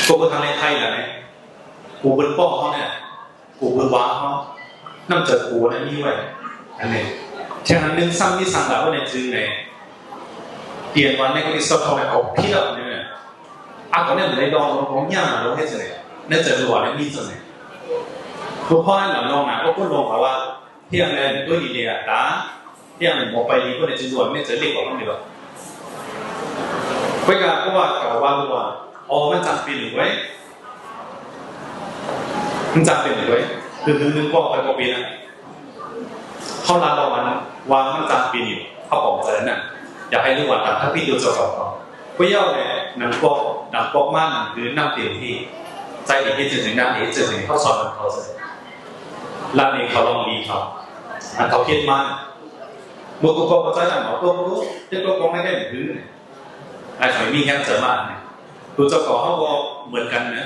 ກໍເບິ່ງທາງໃນໄທລະແນ່ ຜູ້ເພິ່ນປ້ອງເຮົາແນ່ ຜູ້ເພິ່ນວ່າເຮົາ ນ້ຳໃຈຜູ້ນັ້ນມີໄວ້ ອັນນີ້ ແຕ່ອັນໜຶ່ງຊ້ຳມີສັງຫຼາຍວ່າໃນຈື່ໃນ ປ່ຽນວ່າໃນການທີ່ຊອກເຂົ້າໃນເອົາຜິດເອົານີ້ ອາ ກໍແນວໃດດອງຂອງຫຍັງລະເຮັດຈັ່ງໃດ ໃນໃຈຕົວນີ້ມີຈັ່ງໃດ ຄືພໍນັ້ນລະນ້ອງນະ ກໍຄົນລວງເຂົາວ່າ ພຽງແຕ່ຕົວນີ້ເດອາຕາ ພຽງແຕ່ບໍ່ໄປດີ ບໍ່ໄດ້ຈະລວມ ແມ່ນຈະເລັກອອກນຳເດີ ໄປກະ ເພາະວ່າກະວ່າລວມ ອໍ ມັນຈຳເປັນເວີຍ ມັນຈຳເປັນເວີຍ ຄືໜຶ່ງປອກໄປບໍ່ເປັນນະ ເຮົາລະລະວັງ ວ່າມັນຈຳເປັນຢູ່ ເຮົາປອງໃຈນັ້ນ ຢາກໃຫ້ຮູ້ວ່າຕາມທັກຜິດຢູ່ສະເພາະເຮົາ ພວກເຈົ້າແຫຼະ ໜັງປອກ ໜັງປອກມາ ໜັງຄືນ້ຳເຕັມທີ່ ໃຈເອເຮັດຈັ່ງໃດ ນ້ຳເອເຮັດຈັ່ງໃດ ເຮົາສອນນຳເຂົາ ລະນີ້ເຂົາລອງດີເຂົາ ອັນເຂົາເຮັດມາ ເມື່ອກວດກອງບໍ່ໃຈນຳ ເອົາຕົກ ຕົກ ຕົກກອງໃນແກ້ມຫື ອ້າຍຂ້ອຍມີແຮງໃຈມາກ. ຕົວເຈົ້າຂອງເຮົາກໍເໝືອນກັນນະ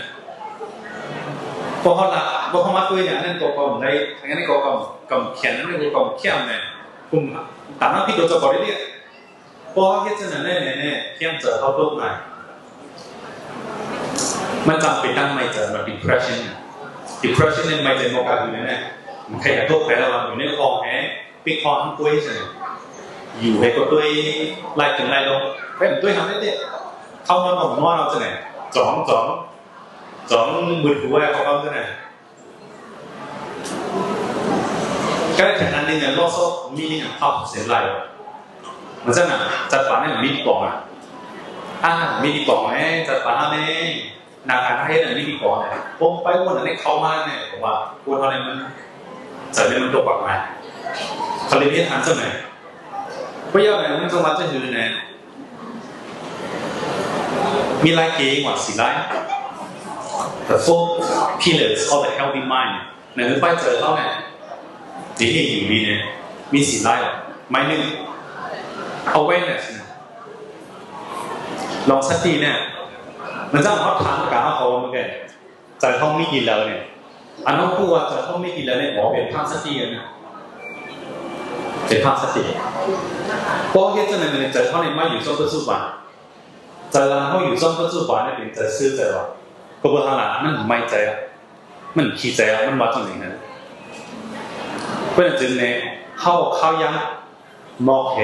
ບໍ່ເຮົາລະ ບໍ່ເຮົາມາຕົວຢ່າງນັ້ນກໍກອງໄດ້ ອັນນີ້ກໍກອງ ກອງແຂນ ອັນນີ້ກໍກອງແຂນແນ່ ຄຸມຕາມມາຜິດຕົວເຈົ້າຂອງໄດ້ເດ. ພໍເຮັດຈັ່ງນັ້ນແນ່ໆ ແຮງໃຈເຮົາຕົກຫຼາຍ ມັນຈຳເປັນຕັ້ງໄມ້ໃຈວ່າ depression depression ນີ້ໄມ້ໃຈບໍ່ກະຫືແນ່ໆ ມັນໃຜກະຕົກໄປແລ້ວວ່າຢູ່ໃນຫ້ອງແອ ປິດຫ້ອງທັງກວຍຊັ້ນ ຢູ່ໃຫ້ກໍຕົວຍຫຼາຍຂຶ້ນຫຼາຍລົງ ເປັນຕົວຍຫາໄດ້ເດ. ເຂົ້ານອນຫ້ອງນອນເອົາຈັ່ງໃດ ຈອງ ຈອງ ຈອງມືຖືໄວ້ເຂົ້ານອນຈັ່ງໃດ. ການແຂ່ງຂັນນີ້ເນາະ ລອສມີຫຍັງເຂົ້າເສັ້ນໄລ ມັນຊັ້ນນະ ຈັດປານໃນມີກອງອະ ອາ ມີກອງແນ່ ຈັດປານເຮົາແນ່ ໜ້າການເຮັດອັນມີກອງແນ່ ປົງໄປວົນອັນນີ້ເຂົ້າມາແນ່. ເພາະວ່າຄົນເຮົານີ້ມັນ ໃຈນີ້ມັນຕົກປາກມາ ເຂົາເລີຍເຮັດອັນຊັ້ນນະ ບໍ່ຢາກໃຫ້ມັນຕ້ອງມາຈະຫືແນ່. ມີຫຼາຍເກງວ່າສີ່ລາຍ The four pillars of the healthy mind ນັ້ນຄືໄປເຈີເຮົາແນ່ ທີ່ດີຢູ່ດີແນ່ ມີສີ່ລາຍ. ໄມ້ໜຶ່ງ awareness ນະ ລອງສະຕິແນ່ ມັນຈະເຮົາຖາມກາເຮົາເຂົາເມື່ອກີ້ ໃຈເຮົາມີດີແລ້ວນີ້ ອັນເຮົາຮູ້ວ່າໃຈເຮົາມີດີແລ້ວນີ້ ບໍ່ເປັນພາກສະຕິນະ ເປັນພາກສະຕິ. ພໍເຮັດຈັ່ງນັ້ນໃຈເຮົານີ້ມາຢູ່ຊ່ວງປັດຈຸບັນ ໃຈເຮົາຢູ່ຊ່ວງປັດຈຸບັນນີ້ເປັນໃຈຊື່ໃຈວ່າ ກໍເບິ່ງທາງຫຼັງ ມັນໄໝ້ໃຈ ມັນຂີ້ໃຈ ມັນວ່າຈັ່ງໃດຫັ້ນ. ເພາະນັ້ນຈຶ່ງແນ່ ເຮົາເຂົ້າຢ່າງມອກແຮ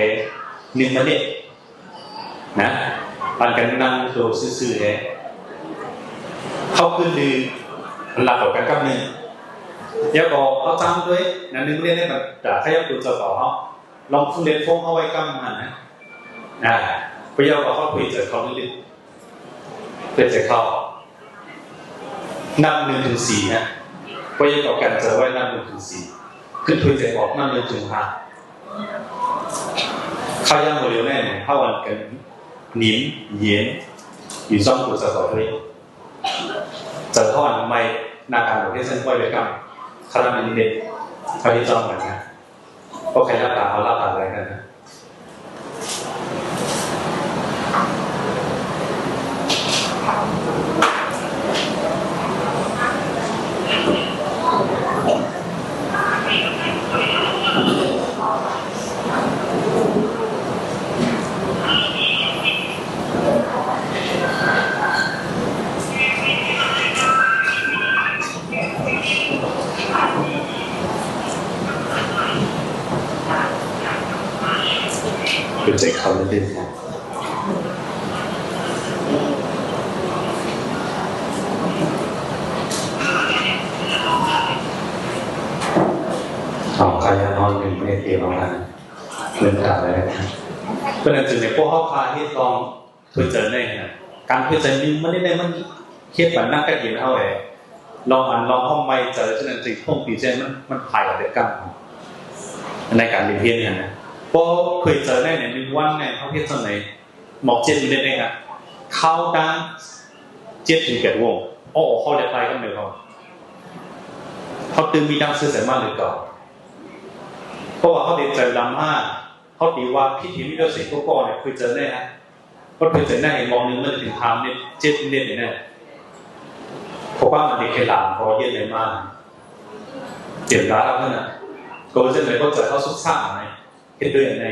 ໜຶ່ງມະເນັດ ນະ ອັນກັນນັ່ງໂຕຊື່ໆແທ້ ເຮົາຄືນດື ອັນຫຼັກເຂົ້າກັນກັບໜຶ່ງ ແລ້ວກໍເຮົາຈຳດ້ວຍນະ ໜຶ່ງເລນໃນບັນດາຂະຫຍັບໂຕເຈົ້າເກົ່າເຮົາ ລອງຟູເລັບໂຟງເຮົາໄວ້ກຳຫັ້ນນະ ອາ ພະຍາຍາມເອົາເຂົ້າເພື່ອໃຈເຂົ້າເລິກໆ ເພື່ອໃຈເຂົ້າ ນັບໜຶ່ງເຖິງສີ່ນະ ພະຍາຍາມເອົາກັນໃຈໄວ້ນັບໜຶ່ງເຖິງສີ່ ຄືເພື່ອໃຈອອກນັບໜຶ່ງເຖິງຫ້າ. ເຂົ້າຢ່າງບໍ່ເຫຼວແນ່ ເຮົາອັນກັນ ໜິມ ເຢັນ ຢູ່ຊ່ອງໂຕສະເພາະເລີຍ ຈະຮ້ອນໄໝ້ ໜ້າການປະເພດເສັ້ນກ້ອຍໄປກຳ ຄະນະມິນິເມັດ ເຮົາເຮັດຊ່ອງນັ້ນນະ ບໍ່ໃຄ່ຫຼັບຕາ ເຮົາຫຼັບຕາໄດ້ກັນນະ. ເປັນໃຈເຂົ້າເລີກໆນະ ເອົາຂະຫຍັບນອນໜຶ່ງເມດເອວນະ ເປັນຕາໄດ້. ເພາະນັ້ນຈຶ່ງໃຫ້ພວກເຮົາພາເຮັດລອງ ເພື່ອໃຈໃນຫັ້ນນະ ການເພື່ອໃຈໜຶ່ງມັນໄດ້ ມັນເຮັດປານນັກກະເຫັນເຮົາແຫຼະ ລອງອັນ ລອງຫ້ອງໄມ້ໃຈ ສະນັ້ນຈຶ່ງຄົງຕີໃຈ ມັນ ມັນພາຍອອກໄປກຳ ໃນການເຮັດເຮັດຫັ້ນນະ. ພໍເພື່ອໃຈໃນໜຶ່ງວັນໃນ ເຮົາເຮັດຈັ່ງໃດ ໝອກເຈັດມິນິດເອງອະ ເຂົ້າດານເຈັດເຖິງແປດໂມງ ອອກເຂົ້າຈາກໄປກັບເດີເຮົາ ເຮົາຕື່ມມີດານຊື່ໃຈມາເລີຍເກົ່າ ເພາະວ່າເຮົາເຮັດໃຈດຳມາ ເຮົາຕີວ່າຜິດທີ່ມີແຕ່ເສງກໍກໍເນຍ ເຄີຍເຈີແນ່ຮະ ເພາະເຄີຍເຈີແນ່ ເຫັນໝອກໜຶ່ງມັນເປັນຫ້າເມັດ ເຈັດເມັດນີ້ນະ ເພາະວ່າມັນເປັນເຂດລາງ ເພາະວ່າເຮັດໄດ້ມາ ເຈັບລາວນັ້ນນະ ກໍເປັນຈັ່ງໃດ ເພາະໃຈເຮົາສຸກຊ້ານະ ເຮັດດ້ວຍອັນໃດ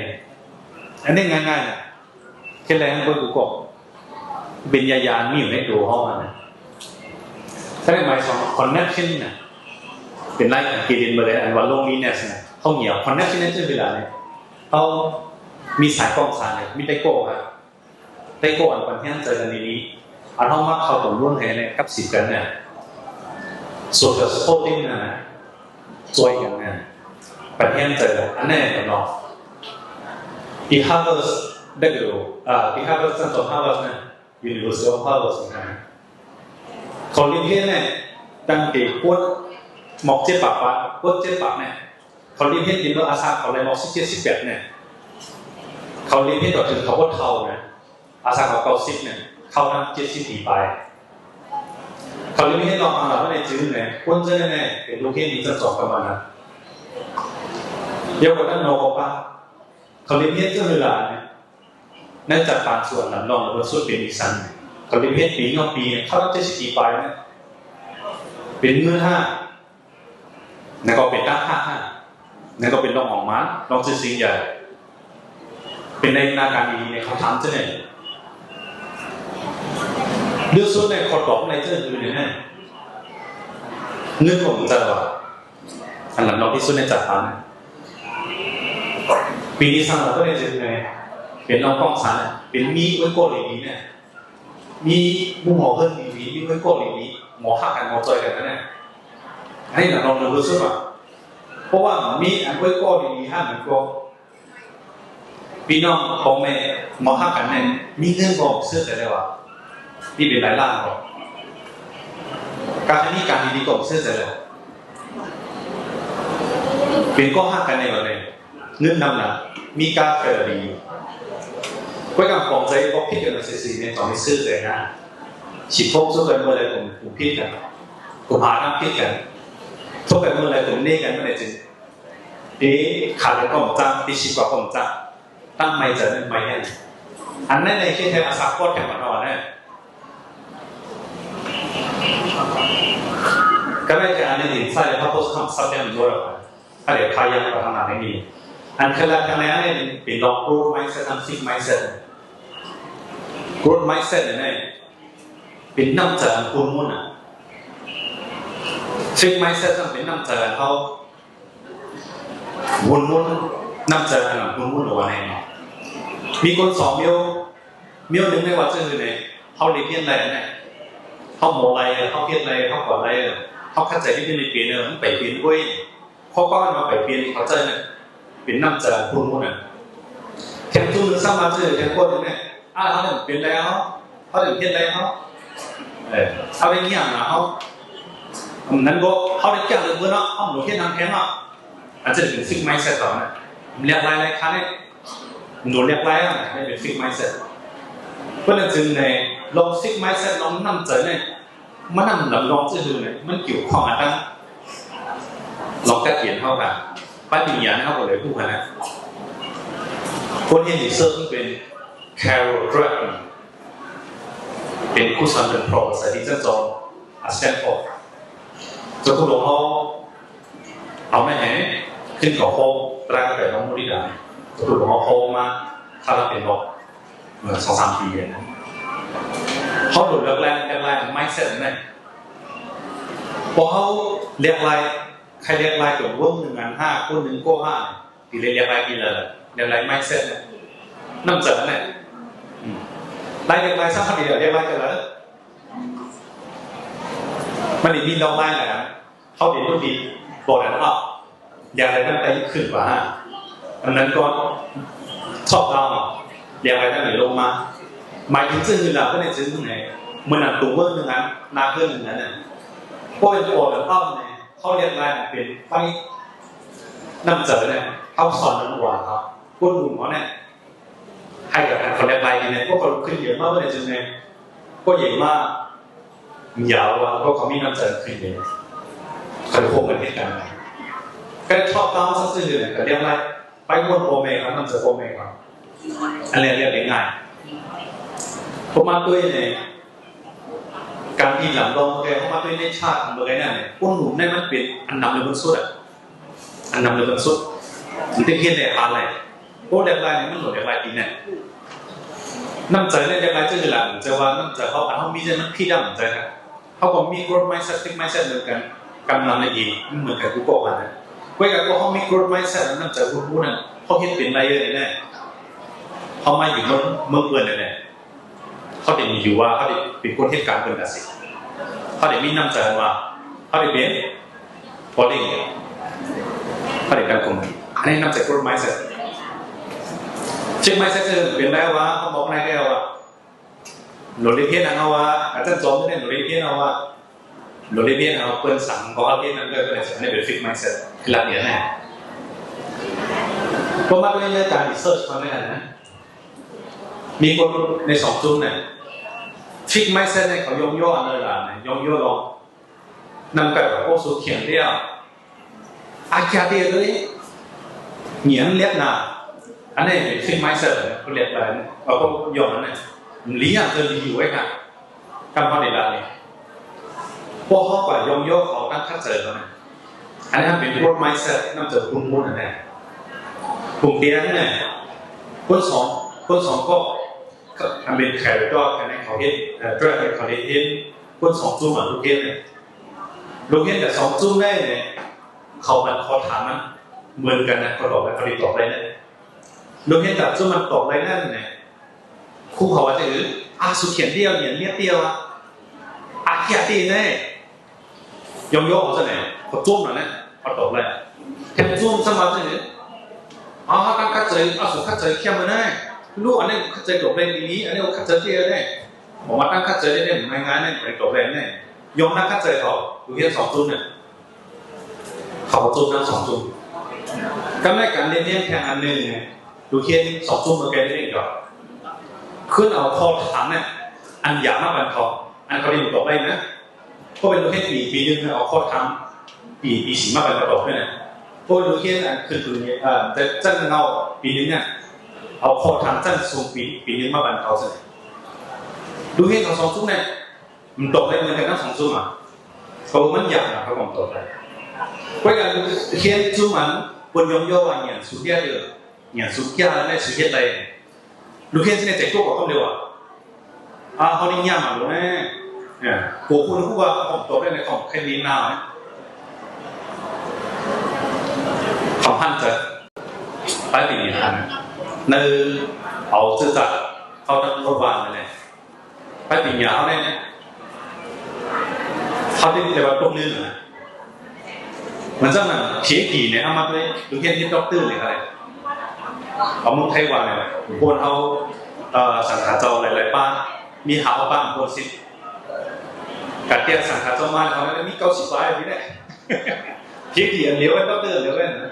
ອັນນີ້ງ່າຍໆນະ ເຮັດແລ້ວໃຫ້ເບິ່ງກອງ ເປັນຢາຢາມີຢູ່ໃນໂຕເຮົາຫັ້ນນະ ກໍໄດ້ໝາຍສອງ connection ນະ ເປັນລາຍການເກເດນເບີກ ອັນວ່າ loneliness ນະ ເຮົາຫງຽວ connection ໃນເວລານີ້ ເຮົາມີສາຍກ້ອງສາຍ ມີໄຕໂກ້ ໄຕໂກ້ ອັນປັນແຮງໃຈກັນດີໆ ອັນເຮົາມັກເຂົ້າຕົງລຸນໃຫ້ກັບສິດກັນນະ social supporting ນະ ຊ່ວຍກັນນະ ປັນແຮງໃຈກັນ ອັນນັ້ນນະເນາະ ທີ່ Harvard ໄດ້ ເອີ ທີ່ Harvard ຊັ້ນສອງ Harvard ນະ University of Harvard ນະ ເຂົາຮຽນແທ້ແນ່ ຕັ້ງແຕ່ກວດໝອກເຈັດປາກ ກວດເຈັດປາກແນ່ ເຂົາຮຽນເຮັດເປັນເມື່ອອາສາເຂົາໄດ້ໝອກສິບເຈັດ ສິບແປດແນ່ ເຂົາຮຽນເຮັດຕໍ່ເຖິງເຂົາບໍ່ເຖົ້ານະ ອາສາເຂົາເກົ້າສິບແນ່ ເຂົ້ານຳເຈັດສິບປີປາຍ ເຂົາຮຽນເຮັດນອກມະຫາວິທະຍາໄລໃນຈີນແນ່ ຄົນເຈົ້າແນ່ ເປັນລູກຮຽນດີຊັ້ນສອງກັບມັນນະ ດຽວກວ່ານັ້ນນອກກໍປາ ເຂົາເຮັດຈັ່ງໃດລະ ໃນຈັກປານສ່ວນລຳລອງລະເບີດສຸດເປັນອີກຊັ້ນ. ເຂົາເຮັດປີຍອດປີ ເຂົາເຈັດສິບປີປາຍນະ ເປັນໝື່ນຫ້າ ແລ້ວກໍເປັນຕັ້ງຫ້າຫ້າ ແລ້ວກໍເປັນລອງອອກມາ ລອງຊື່ສິງໃຫຍ່ ເປັນໃນໜ້າການດີໆ ເຂົາທຳຈັ່ງໃດ ເດືອນສຸດໃນຂໍຕອບໃນເທື່ອອື່ນນະ ເງິນຂອງຈັກວ່າ ອັນລຳລອງທີ່ສຸດໃນຈັກປານ ປີນີ້ສ້າງລະເບີດເປັນລອງກອງສານ ເປັນມີອວຍກອນດີໆ ນະ ມີໝູ່ເຮືອນດີໆ ມີອວຍກອນດີໆ ໝໍຮັກກັນ ໝໍຊ່ອຍກັນນະ ອັນນີ້ລະລອງເລີດສຸດວ່າ ເພາະວ່າມີອັນອວຍກອນດີໆ ຫັ້ນມັນກໍ ພີ່ນ້ອງພໍ່ແມ່ ໝໍຮັກກັນແນ່ ມີເງິນບໍ່ ເຊື່ອໃຈແລ້ວວ່າ ມີເປັນຫຼາຍລ້ານບໍ່ ການມີການດີໆ ກໍເຊື່ອໃຈແລ້ວ ເປັນກໍຮັກກັນແນ່ວ່າແນ່ ເງິນນຳນະ ມີກາແຟລະດີ ໄວ້ກັບຂອງໃຈບໍ່ຜິດກັນເສຍສີ ແມ່ນຕ້ອງມີຊື່ໃຈນະ ຊິພົບສຸກັນເມື່ອໃດ ກໍຜິດກັນ ກໍຫານຳຜິດກັນ ພົບກັນເມື່ອໃດ ກໍເນກັນເມື່ອໃດ ຈຶ່ງ ເອ ຂາດກັນກໍບໍ່ຈັກ ຕິດສິບກວ່າກໍບໍ່ຈັກ ຕັ້ງໄມ້ໃຈໄມ້ແຮງ ອັນນັ້ນໃນເຂດແຫ່ງອະສາກອດແຫ່ງມັນເນາະນະ ກໍໄດ້ແຕ່ອັນນີ້ໃສ່ພະໂພດຄຳສັບແດງໂດຍ ອັນເດພາຍັງໄປທາງໜ້ານີ້ ອັນຄືຫຼັກທາງໃນນີ້ເປັນລອງໂກຣດໄມເຊັດ ທັງຊິກໄມເຊັດ ໂກຣດໄມເຊັດນີ້ ເປັນນ້ຳໃຈອັນຂຸ້ນໝຸ່ນນະ ຊິກໄມເຊັດນັ້ນເປັນນ້ຳໃຈອັນເຮົາ ຫຸ່ນໝຸນ ນ້ຳໃຈອັນຫຸ່ນໝຸນ ຫຼືວ່າແນວ ມີຄົນສອງແນວ ແນວໜຶ່ງໃນວ່າຊື່ໃນ ເຮົາໄດ້ຮຽນໄດ້ນະ ເຮົາໝໍໄດ້ ເຮົາຮຽນໄດ້ ເຮົາກວດໄດ້ ເຮົາເຂົ້າໃຈທີ່ເປັນໄປເປັນ ມັນໄປເປັນເວີຍ ເພາະວ່າມັນໄປເປັນ ເຂົ້າໃຈນະ ເປັນນ້ຳໃຈຫຸ່ນໝຸນນະ ແຖມຈຸດໜຶ່ງສາມາດຊື່ແຖມຄົນໜຶ່ງນະ ອາ ເຮົາເປັນແລ້ວ ເຮົາໄດ້ເຮັດໄດ້ເຮົາ ເອີ ເຮົາໄດ້ຫຍັງນະເຮົາ ນັ້ນບໍ່ ເຮົາໄດ້ຈັກເລີຍເນາະ ເຮົາບໍ່ເຮັດຫຍັງແທນເນາະ ອາດຈະເປັນຊິກໄມເຊັດເຮົານະ ຫຼາກຫຼາຍຫຼາຍຄັນນີ້ ໂດນຫຼາກຫຼາຍນະ ເປັນຊິກໄມເຊັດ ເພິ່ນຈຶ່ງໄດ້ລອງຊິກໄມເຊັດ ລອງນ້ຳໃຈນີ້ ມານຳລຳລອງຊື່ໆ ນີ້ ມັນກ່ຽວຂ້ອງກັນນະ ລອງກະກຽນເຮົາກະ ປະລິນຍາເຮົາກໍເລີຍຮູ້ຫັ້ນນະ ຄົນເຮັດຣີເຊີດເປັນ Carol Dweck ເປັນຄູສອນ ເປັນ professor ທີ່ຊັ້ນສອງ ອາ Stanford ເຈົ້າຄຸນຂອງເຮົາ ເອົາແມ່ນຫຍັງ ຂຶ້ນເຂົາໂຄງ ຕາກໄປນ້ອງໂມລິດາ ເຈົ້າຄຸນຂອງເຮົາໂຄງມາ ຄາລາເປັນບອກ ເມື່ອສອງສາມປີ ເຮົາໂດນເລືອກແລ່ນ ເລືອກແລ່ນ mindset ນັ້ນ ພໍເຮົາເລືອກໄລ່ ໃຄເລືອກໄລ່ຕົວເບິ່ງໜຶ່ງອັນຫ້າ ຄົນໜຶ່ງກໍຫ້າ ທີ່ເລີຍເລືອກໄລ່ທີ່ເລີຍ ເລືອກໄລ່ mindset ນະ ນ້ຳໃຈນັ້ນແຫຼະ ອືມ ໄລ່ເລືອກໄລ່ຊະ ເຮົາຊິເລືອກໄລ່ກັນເລີຍ ມັນຊິມີດອກໄມ້ນະ ເຮົາເປັນລູກດີ ບໍ່ໄດ້ຮັບ ຢາກໄດ້ນຳໄປຂຶ້ນກວ່າ ອັນນັ້ນກໍຊອບດາວ ຢາກໄດ້ນຳໄປລົງມາ ໝາຍເຖິງຊື່ນີ້ລະ ເພິ່ນໃຫ້ຊື່ນີ້ ມື້ນັ້ນຕົວເບິ່ງໜຶ່ງອັນ ໜ້າເຮືອນໜຶ່ງອັນ ພໍເຫັນອອກແລ້ວເຮົາເນຍ ເຂົາເຮັດງານເປັນໄຟ ນ້ຳໃຈແນະ ເຮົາສອນນຳວ່າເຮົາ ຄົນໜຸ່ມເຮົາແນະ ໃຫ້ກັບການຄອນແລັກໄລນີ້ແນະ ພວກເຂົາຂຶ້ນເຍອະມາກເລີຍຈັ່ງແນະ ພວກເຢັນມາ ຢາວວ່າ ພວກເຂົາມີນ້ຳໃຈຂຶ້ນເດ ເຂົາໄດ້ພົບກັນເຮັດກັນ ການຊອບຕາມຊື່ໆ ນີ້ ການລ້ຽງໄລ່ ໄປມ່ວນພໍ່ແມ່ເຂົາ ນຳໃຈພໍ່ແມ່ເຂົາ ອັນແລກລຽບງ່າຍ ເພາະມາດ້ວຍໃນການທີ່ລຳລອງແຕ່ເຮົາມາດ້ວຍໃນຊາດເມືອງນັ້ນ ຄົນໜຸ່ມນັ້ນມັນເປັນອັນນຳເລີຍເບິ່ງສຸດ ອັນນຳເລີຍເບິ່ງສຸດ ມັນເຮັດໄດ້ຜ່ານໄດ້ ໂອ້ ແລກຫຼາຍນີ້ມັນຫຼວງແລກຫຼາຍປີນັ້ນ ນ້ຳໃຈແລກຫຼາຍຈະຄືລະ ແຕ່ວ່ານ້ຳໃຈເຮົາ ອັນເຮົາມີໃຈມັນຜິດນຳໃຈນະ ເຮົາກໍມີ growth mindset fixed mindset ເໝືອນກັນ ການນຳໃນອີກ ມັນເໝືອນກັນທຸກຂໍ້ຫັ້ນນະ ເວລາພວກເຮົາມີ growth mindset ນຳໃຈຮູ້ໆ ນັ້ນ ເຮົາເຮັດເປັນໄດ້ເລີຍແນ່ ເຮົາມາຢູ່ເມືອງ ເມືອງເພິ່ນແນ່ ເຮົາໄດ້ມີຢູ່ວ່າ ເຮົາໄດ້ເປັນຄົນເຮັດການເປັນກະສິ ເຮົາໄດ້ມີນ້ຳໃຈວ່າ ເຮົາໄດ້ເປັນ ພໍເດ້ງ ເຮົາໄດ້ການຄົນ ອັນນີ້ນຳໃຈ growth mindset fixed mindset ເປັນໄດ້ວ່າ ເຮົາບອກໃນແລ້ວວ່າ ໂລເລເພນເຮົາວ່າ ອາຈານສອນເປັນໂລເລເພນເຮົາວ່າ ໂລເລເພນເຮົາເພິ່ນສັ່ງ ເຮົາເຮັດນັ້ນເລີຍ ອັນນີ້ເປັນ fixed mindset ຄືຫຼັກເດນແນ່ ເພາະມາດ້ວຍໃນການ research ມາໃນນັ້ນນະ ມີຄົນໃນສອງກຸ່ມນັ້ນ fixed mindset ໃນເຂົາຍ້ອງຍໍອັນເລີຍລະ ຍ້ອງຍໍລອງ ນຳກັນກັບພວກສຸຂຽງດຽວ ອາຈານດຽວເລີຍ ຫຍັງລຽກໜ້າ ອັນນີ້ເປັນ fixed mindset ເຂົາເອີ້ນວ່າ ເອົາ ເຂົາຍ້ອນນັ້ນນະ ເລີຍເກີນດີຢູ່ໄວ້ຄ່ະ ຄຳເຮົາໄດ້ລະນີ້ ພວກເຮົາກໍຍ້ອງຍໍເຂົາຕັ້ງຄັດເຈີເຂົານະ. ອັນນີ້ເປັນ growth mindset ນຳຈາກຄຸນມຸນນັ້ນແຫຼະ ກຸ່ມເດນນະ ຄົນສອງ ຄົນສອງກໍ ອັນເປັນ character ອັນນີ້ເຂົາເຮັດ drive ເຂົາເຮັດ ຄົນສອງຈຸ່ມ ລູກຮຽນ ລູກຮຽນກັບສອງຈຸ່ມໄດ້ນີ້ ເຂົາມັນ ເຂົາຖາມມັນເໝືອນກັນນະ ເຂົາຕອບໄດ້ ເຂົາໄດ້ຕອບໄດ້ນະ. ລູກຮຽນກັບຈຸ່ມມັນຕອບໄດ້ນັ້ນນະ ຄູເຂົາວ່າຈັ່ງອື່ນ ອາ ສຸຂຽນດຽວ ນຽນມຽດດຽວ ອາ ຂຽດຕີແນ່ ຍ້ອງຍໍເຂົາຊັ້ນແຫຼະ ເຂົາຈຸ່ມນັ້ນນະ ເຂົາຕອບໄດ້ ແຖມຈຸ່ມຊ້ຳວ່າຈັ່ງອື່ນ ອາ ຕັ້ງຄັດເຈີ ອາ ສຸຂຽນດຽວ ຂຽນມາແນ່ ລູກ ອັນນີ້ຄັດເຈີຕອບໄດ້ດີ ອັນນີ້ຄັດເຈີດຽວແນ່ ບອກວ່າຕັ້ງຄັດເຈີໄດ້ແນ່ ງ່າຍໆແນ່ ຕອບໄດ້ແນ່ ຍ້ອນນັກຄັດເຈີເຂົາ ລູກຮຽນສອງຈຸ່ມນະ ເຂົາຈົບທັງສອງຈຸ່ມ ກຳໄລການຮຽນແພງອັນໜຶ່ງ ລູກຮຽນສອງຈຸ່ມ ເມື່ອໄກໄດ້ເຮັດດອກ ຄືເອົາຂໍ້ຖາມນະ ອັນຍາກມາປັນເຂົາ ອັນເຂົາໄດ້ຕອບໄດ້ນະ ເພາະເປັນລູກຮຽນປີ ປີໜຶ່ງ ເອົາຂໍ້ຖາມປີ ປີສີ່ມາປັນເຂົາຕອບດ້ວຍນະ ເພາະລູກຮຽນອັນຂຶ້ນປີ ເອີ ແຕ່ຊັ້ນເງົາປີໜຶ່ງນະ ເອົາຂໍ້ຖາມຊັ້ນສູງປີ ປີໜຶ່ງມາປັນເຂົາຊັ້ນ ລູກຮຽນເຂົາສອງຈຸ່ມນະ ມັນຕອບໄດ້ເໝືອນກັນທັງສອງຈຸ່ມອະ ເພາະມັນຍາກນະ ເຂົາກໍຕອບໄດ້ ເພາະການຮຽນຈຸ່ມມັນ ເພິ່ນຍ້ອງຍໍວ່າ ຫຍັງສຸດຍອດເດີ ຫຍັງສຸດຍອດແລ້ວ ສຸດເຮັດໄດ້ ລູກຮຽນຊິໃນໃຈຕົວກໍຄຳດຽວວ່າ ອາ ເຮົານີ້ຍາກມາກແລ້ວນະ ໂກຄຸນຮູ້ວ່າ ເຂົາຕອບໄດ້ໃນຄອມ ໃຄມີໜ້າ ຄຳພັນຈະ ປາຍປີນີ້ຫັ້ນ ໃນ ເອົາຊື່ຈັກ ເຂົາຕັ້ງລົດວາງໄວ້ແລ້ວ ປະລິນຍາເຮົາໄດ້ ເຮົາໄດ້ເລີຍວ່າຕົກເລື່ອງນະ ມັນຈັ່ງນັ້ນ ພີເອັດດີເນຍ ເຮົາມາດ້ວຍ ໂຮງຮຽນເຮັດດັອກເຕີເລີຍກໍໄດ້ ເອົາເມືອງໄທວ່ານີ້ ຄົນເຮົາ ເອີ ສັງຂາເຈົ້າຫຼາຍໆປາ ມີຫ້າປາຄົນສິ ກະເຕຍສັງຂາເຈົ້າມາເຮົາໄດ້ມີເກົ້າສິບປາຍນີ້ແຫຼະ ພີເອັດດີອັນດຽວກັນ ດັອກເຕີອັນດຽວກັນນະ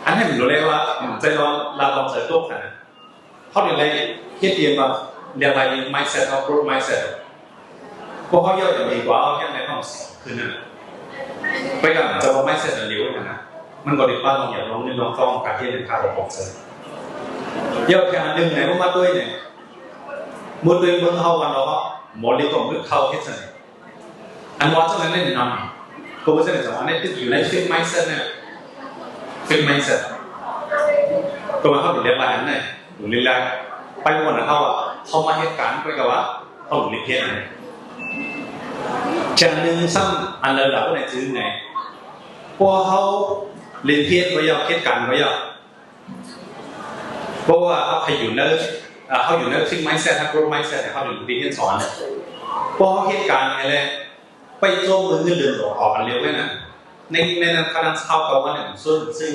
ອັນນີ້ມັນເລີຍວ່າ ໃຈລອງ ລາວລອງໃຈຕົກຫັ້ນນະ ເຮົານີ້ໄດ້ຮຽນວ່າ ຮຽນວ່າ mindset ເຮົາ growth mindset ພວກເຮົາຍ່ອຍຈະດີກວ່າ ເຮົາຮຽນໃນຫ້ອງຂຶ້ນນັ້ນ ໄປກັນຈະວ່າ mindset ອັນດຽວກັນນະ ມັນກໍໄດ້ປານລອງຢາກລອງເງິນລອງທອງ ການຮຽນເປັນຄ່າຂອງຂອງເຊີຍ ແລ້ວແຄ່ອັນໜຶ່ງໃນເມື່ອມາດ້ວຍນີ້ ເມື່ອດ້ວຍເມືອງເຮົາວັນເຮົາ ໝໍລິກໍມືເຂົ້າເຮັດຊັ້ນ ອັນວ່າຈັ່ງນັ້ນແນະນຳ ກໍບໍ່ໃຊ່ນະ ອັນນີ້ຄືຢູ່ໃນ fixed mindset ນະ fixed mindset ກໍວ່າເຮົາເປັນແບບວ່າອັນນັ້ນ ຫຼືວ່າໄປໝົດນະ ເຮົາວ່າເຮົາມາເຮັດການ ໄປກໍວ່າເຮົາເປັນເຮັດອັນນັ້ນ ຢ່າງໜຶ່ງຊ້ຳ ອັນເລີຍລະບໍ່ໄດ້ຈື່ໄງ ເພາະວ່າເຮົາເຮັດເຮັດບໍ່ຢາກ ເຮັດການບໍ່ຢາກ ເພາະວ່າເຮົາໃຫ້ຢູ່ໃນ ເຮົາຢູ່ໃນ fixed mindset ເຮົາ growth mindset ເຮົາຢູ່ທີ່ຮຽນສອນ ເພາະເຮົາເຮັດການຫັ້ນແຫຼະ ໄປໂຈມເງິນເດືອນອອກ ອອກອັນເລັວເລີຍນະ ໃນ ໃນນັ້ນເຂົານັ່ງຊາວເກົ້າວັນນີ້ ຊື້ ຊື້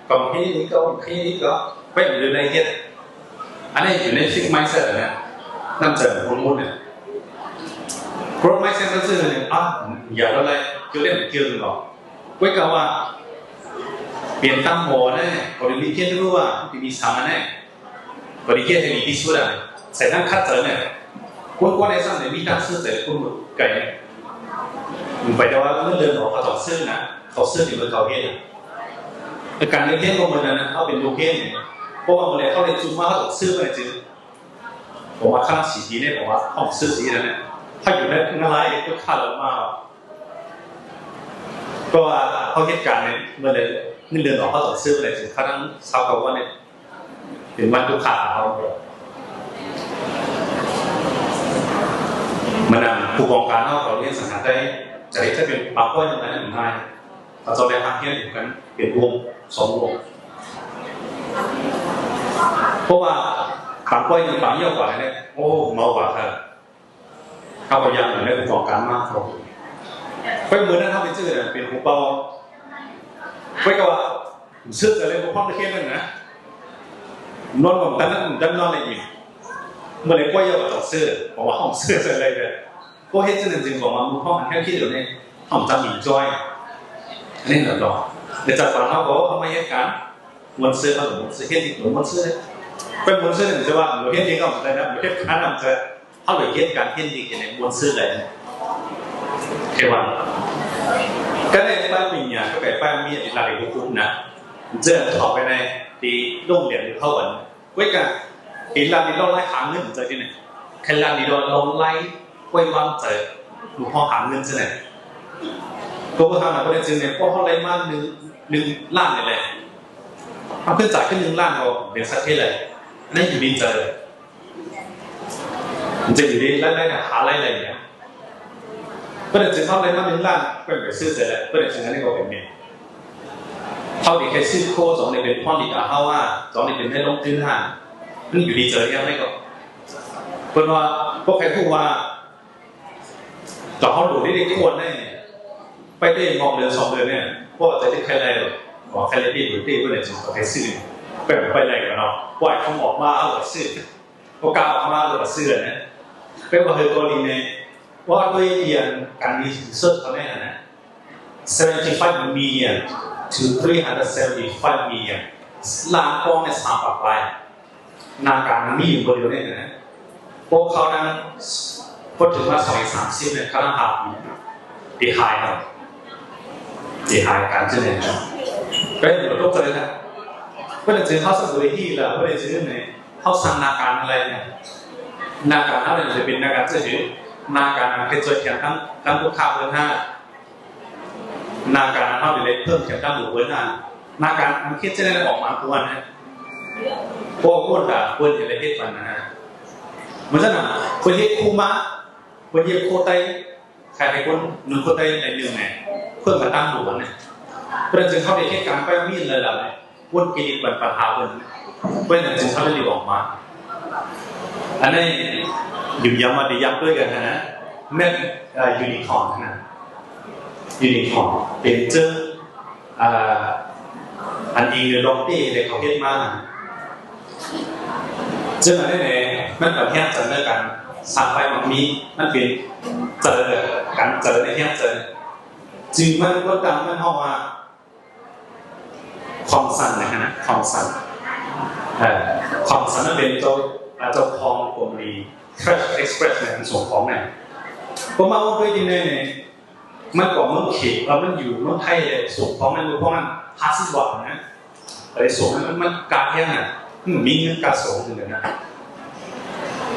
ກອງເຮັດນີ້ກໍເຮັດນີ້ກໍໄປຢູ່ໃນເຮັດ ອັນນີ້ຢູ່ໃນ fixed mindset ນະ ນຳໃຈຂອງຄົນນີ້ growth mindset ກໍຄື ອາ ຢາກເທົ່າໃດ ເກີນແລ້ວ ເກີນດອກ ໄວ້ກໍວ່າ ປຽນຕາມໝໍນະ ກໍໄດ້ມີພຽງແຕ່ຮູ້ວ່າທີ່ມີສາມອັນແນ່ ກໍໄດ້ຮຽນໃຫ້ດີທີ່ສຸດອະ ໃສ່ທັງຄັດເຈີນະ ຄົນກວ່າໃນຊັ້ນໄດ້ມີທາງຊື້ໃຈຄົນໄກ ໄປແຕ່ວ່າເງິນເດືອນອອກເຂົາຕ້ອງຊື້ນະ ເຂົາຊື້ທີ່ເບິ່ງເຂົາເຮັດ ແຕ່ການຮຽນບໍ່ເໝືອນກັນນະ ເຮົາເປັນລູກຮຽນ ເພາະວ່າມື້ໃດເຮົາໄດ້ຈຸມມາ ເຮົາຕ້ອງຊື້ໄປຈິງ ເພາະວ່າຄະນະສີດີນີ້ ເພາະວ່າເຮົາຊື້ສີນັ້ນນະ ເຮົາຢູ່ໃນງານລາຍ ລູກຄ້າເລີຍມາ ເພາະວ່າເຮົາເຮັດການນີ້ ເມື່ອໃດເງິນເດືອນອອກ ເຮົາຕ້ອງຊື້ໄປ ເຖິງກະທັ້ງຊາວເກົ້າວັນນີ້ ເປັນວັນລູກຄ້າເຮົາ ມັນນັ້ນ ຜູ້ກອງການເຮົາ ເຂົາຮຽນສັງຄະໄຕ ຈະເຮັດໃຫ້ເປັນປາກກ້ອຍໜຶ່ງ ອັນນັ້ນງ່າຍ ເຂົາເຈົ້າໄດ້ຮັບຮຽນກັນເປັນວົງ ສອງວົງ ເພາະວ່າປາກກ້ອຍໜຶ່ງ ປາກຍ່ອຍກວ່າແຫຼະ ໂອ້ ເມົາກວ່າຄັກ ເຮົາກໍຢ່າງນັ້ນແຫຼະ ຜູ້ກອງການມາເຂົາ ໄປມື້ນັ້ນເຮົາໄປຊື້ເປັນຫູເປົ່າ ໄປກໍວ່າ ເຊື່ອໃຈເລີຍ ບໍ່ພອດເຮັດນັ້ນນະ ນອນບໍ່ທັນ ບໍ່ທັນນອນເລີຍອີກ ເມື່ອໃດປ່ອຍຢາກກໍຕ້ອງຊື້ ເພາະວ່າເຮົາເຊື່ອໃຈເລີຍ ເພາະເຮັດຈັ່ງນັ້ນຈຶ່ງບອກວ່າ ໝູ່ເຮົາອັນແທ້ທີ່ດຽວນີ້ ເຮົາຈະ enjoy ອັນນີ້ລະດອກ ແຕ່ຈາກການເຮົາກໍເຮົາມາເຮັດການ ມ່ວນຊື່ ເຮົາມ່ວນຊື່ ເຮັດອີກກໍມ່ວນຊື່ ໄປມ່ວນຊື່ນີ້ຈະວ່າ ເຮັດອີກກໍບໍ່ໄດ້ນະ ເຮັດການນຳຈະ ເຮົາໄດ້ເຮັດການ ເຮັດອີກ ເຮັດໃຫ້ມ່ວນຊື່ໄດ້ ເຮັດວ່າ ກໍໄດ້ປະລິນຍາ ກໍໄປປະລິນຍາ ອີກຫຼາຍກວ່າກຸ່ມນະ ເຈີເຂົ້າໄປໃນ ທີ່ໂຮງຮຽນຢູ່ເຮົາອັນ ເວີຍກະ ເຫັນລາດນີ້ລອງໄລ່ຫາເງິນໃຈຕິແນ່ ແຄ່ລາດນີ້ລອງໄລ່ໄວ້ວາງໃຈ ລູກເຮົາຫາເງິນຊັ້ນແຫຼະ ກໍບໍ່ທາງນະບໍ່ໄດ້ຊື້ແນ່ ເພາະເຮົາໄລ່ມາໜຶ່ງ ໜຶ່ງລ້ານນີ້ແຫຼະ ເຮົາຂຶ້ນຈາກຂຶ້ນໜຶ່ງລ້ານກໍເປັນສັກເທດແຫຼະ ໃນຢູ່ດີໃຈ ມັນຈະຢູ່ໃນລາຍໄດ້ ຫາລາຍໄດ້ເນຍ ເພິ່ນຈະເອົາໄດ້ມາໜຶ່ງລ້ານ ເພິ່ນໄປຊື້ໃສ່ແລ້ວ ເພິ່ນຈະເອົາອັນນີ້ອອກໄປແມ່ນ ເຮົາໄດ້ແຄ່ຊື້ໂຄ ສອງໄດ້ເປັນພອນດີກວ່າເຮົາວ່າ ສອງໄດ້ເປັນໄດ້ລົງທຶນຫາ ມັນຢູ່ດີເຈີແນວໃດກໍ ເພິ່ນວ່າ ພວກໃຜຮູ້ວ່າ ຕອນເຮົາໂດດໄດ້ໄດ້ໂຄນໄດ້ ໄປໄດ້ງອກເດືອນສອງເດືອນນີ້ ພວກຈະໄດ້ແຄ່ໄດ້ ຂໍແຄ່ໄດ້ເດເດເພິ່ນຈະເອົາໄປຊື້ ໄປໄດ້ກໍເນາະ ວ່າເຂົາອອກມາເຮົາກໍຊື້ ບໍ່ກ້າອອກມາແລ້ວກໍຊື້ນະ ແປວ່າເຮີກໍດີແນ່ ເພາະວ່າດ້ວຍອຽນການຣີເຊີດເຂົາແນ່ນະ seventy-five million to three hundred seventy-five million ລ້ານປອນໃນສາມປາຍ ໜ້າການມີຢູ່ບໍ່ດຽວນີ້ນະ ພວກເຂົານັ້ນ ພໍເຖິງມາສອງພັນສາມສິບນີ້ ຄະນະຫາບ ດີໄຮເນາະ ດີໄຮການຈະເລີນ ກໍເຫັນຕົກໃຈນະ ເພິ່ນຈະເຮົາສັງເວທີລະ ເພິ່ນຈະເຮັດໃຫ້ເຮົາສ້າງໜ້າການອະໄລນະ ໜ້າການເຮົານີ້ຈະເປັນໜ້າການເຊື່ອຖື ໜ້າການເຮັດຊ່ວຍແຖມທັງ ທັງລູກຄ້າເພິ່ນຫາ ໜ້າການເຮົານີ້ເລີຍເພີ່ມແຖມທັງຫຼູເພິ່ນຫາ ໜ້າການເຮັດຈະໄດ້ອອກມາກ່ອນນະ ເພາະວ່າຄົນລະເພິ່ນເຮັດເຮັດມັນນະ ເໝືອນຊັ້ນນະ ເພິ່ນເຮັດຄູມາ ເພິ່ນເຮັດໂຄໄຕ ຂາຍໃຫ້ຄົນໜຶ່ງຄົນໄດ້ໜຶ່ງແນ່ ເພິ່ນກໍຕັ້ງຫຼວນນະ ເພາະນັ້ນຈຶ່ງເຮົາໄດ້ເຮັດການໄປມີນຫຼາຍໆ ຄົນກິນບັນ ບັນຫາເພິ່ນ ເພາະນັ້ນຈຶ່ງເຮົາໄດ້ອອກມາ ອັນນີ້ຢືນຢັນວ່າໄດ້ຢ່າງດ້ວຍກັນນະ ແມ່ນ ເອີ ຢູນິຄອນນະ ຢູນິຄອນ ເປັນເຈີ ອ່າ ອັນອີງເລື່ອງເປ້ເດເຂົາເຮັດມານະ ເຊິ່ງອັນນີ້ແຫຼະ ມັນກໍແຮງໃຈໃນການສ້າງໄປມັນມີ ມັນເປັນເຈີ ການເຈີໃນແຮງໃຈ ຈື່ມັນຄົນຕ່າງມັນເຮົາວ່າ ຄອງສັນນະ ຄອງສັນ ເອີ ຄອງສັນນັ້ນເປັນເຈົ້າ ເຈົ້າຂອງກົມພານີ Trash Express ນະ ສົ່ງຂອງນະ ກໍມາເອົາດ້ວຍທີ່ແນ່ ມັນກໍເມືອງເຂດ ວ່າມັນຢູ່ເມືອງໄທແຫຼະ ສົ່ງຂອງໃນມື້ພວກນັ້ນຫ້າສິບບາດນະ ໄປສົ່ງນັ້ນ ມັນກາແພງນະ ມັນມີເງິນກາສົ່ງຈັ່ງໃດນະ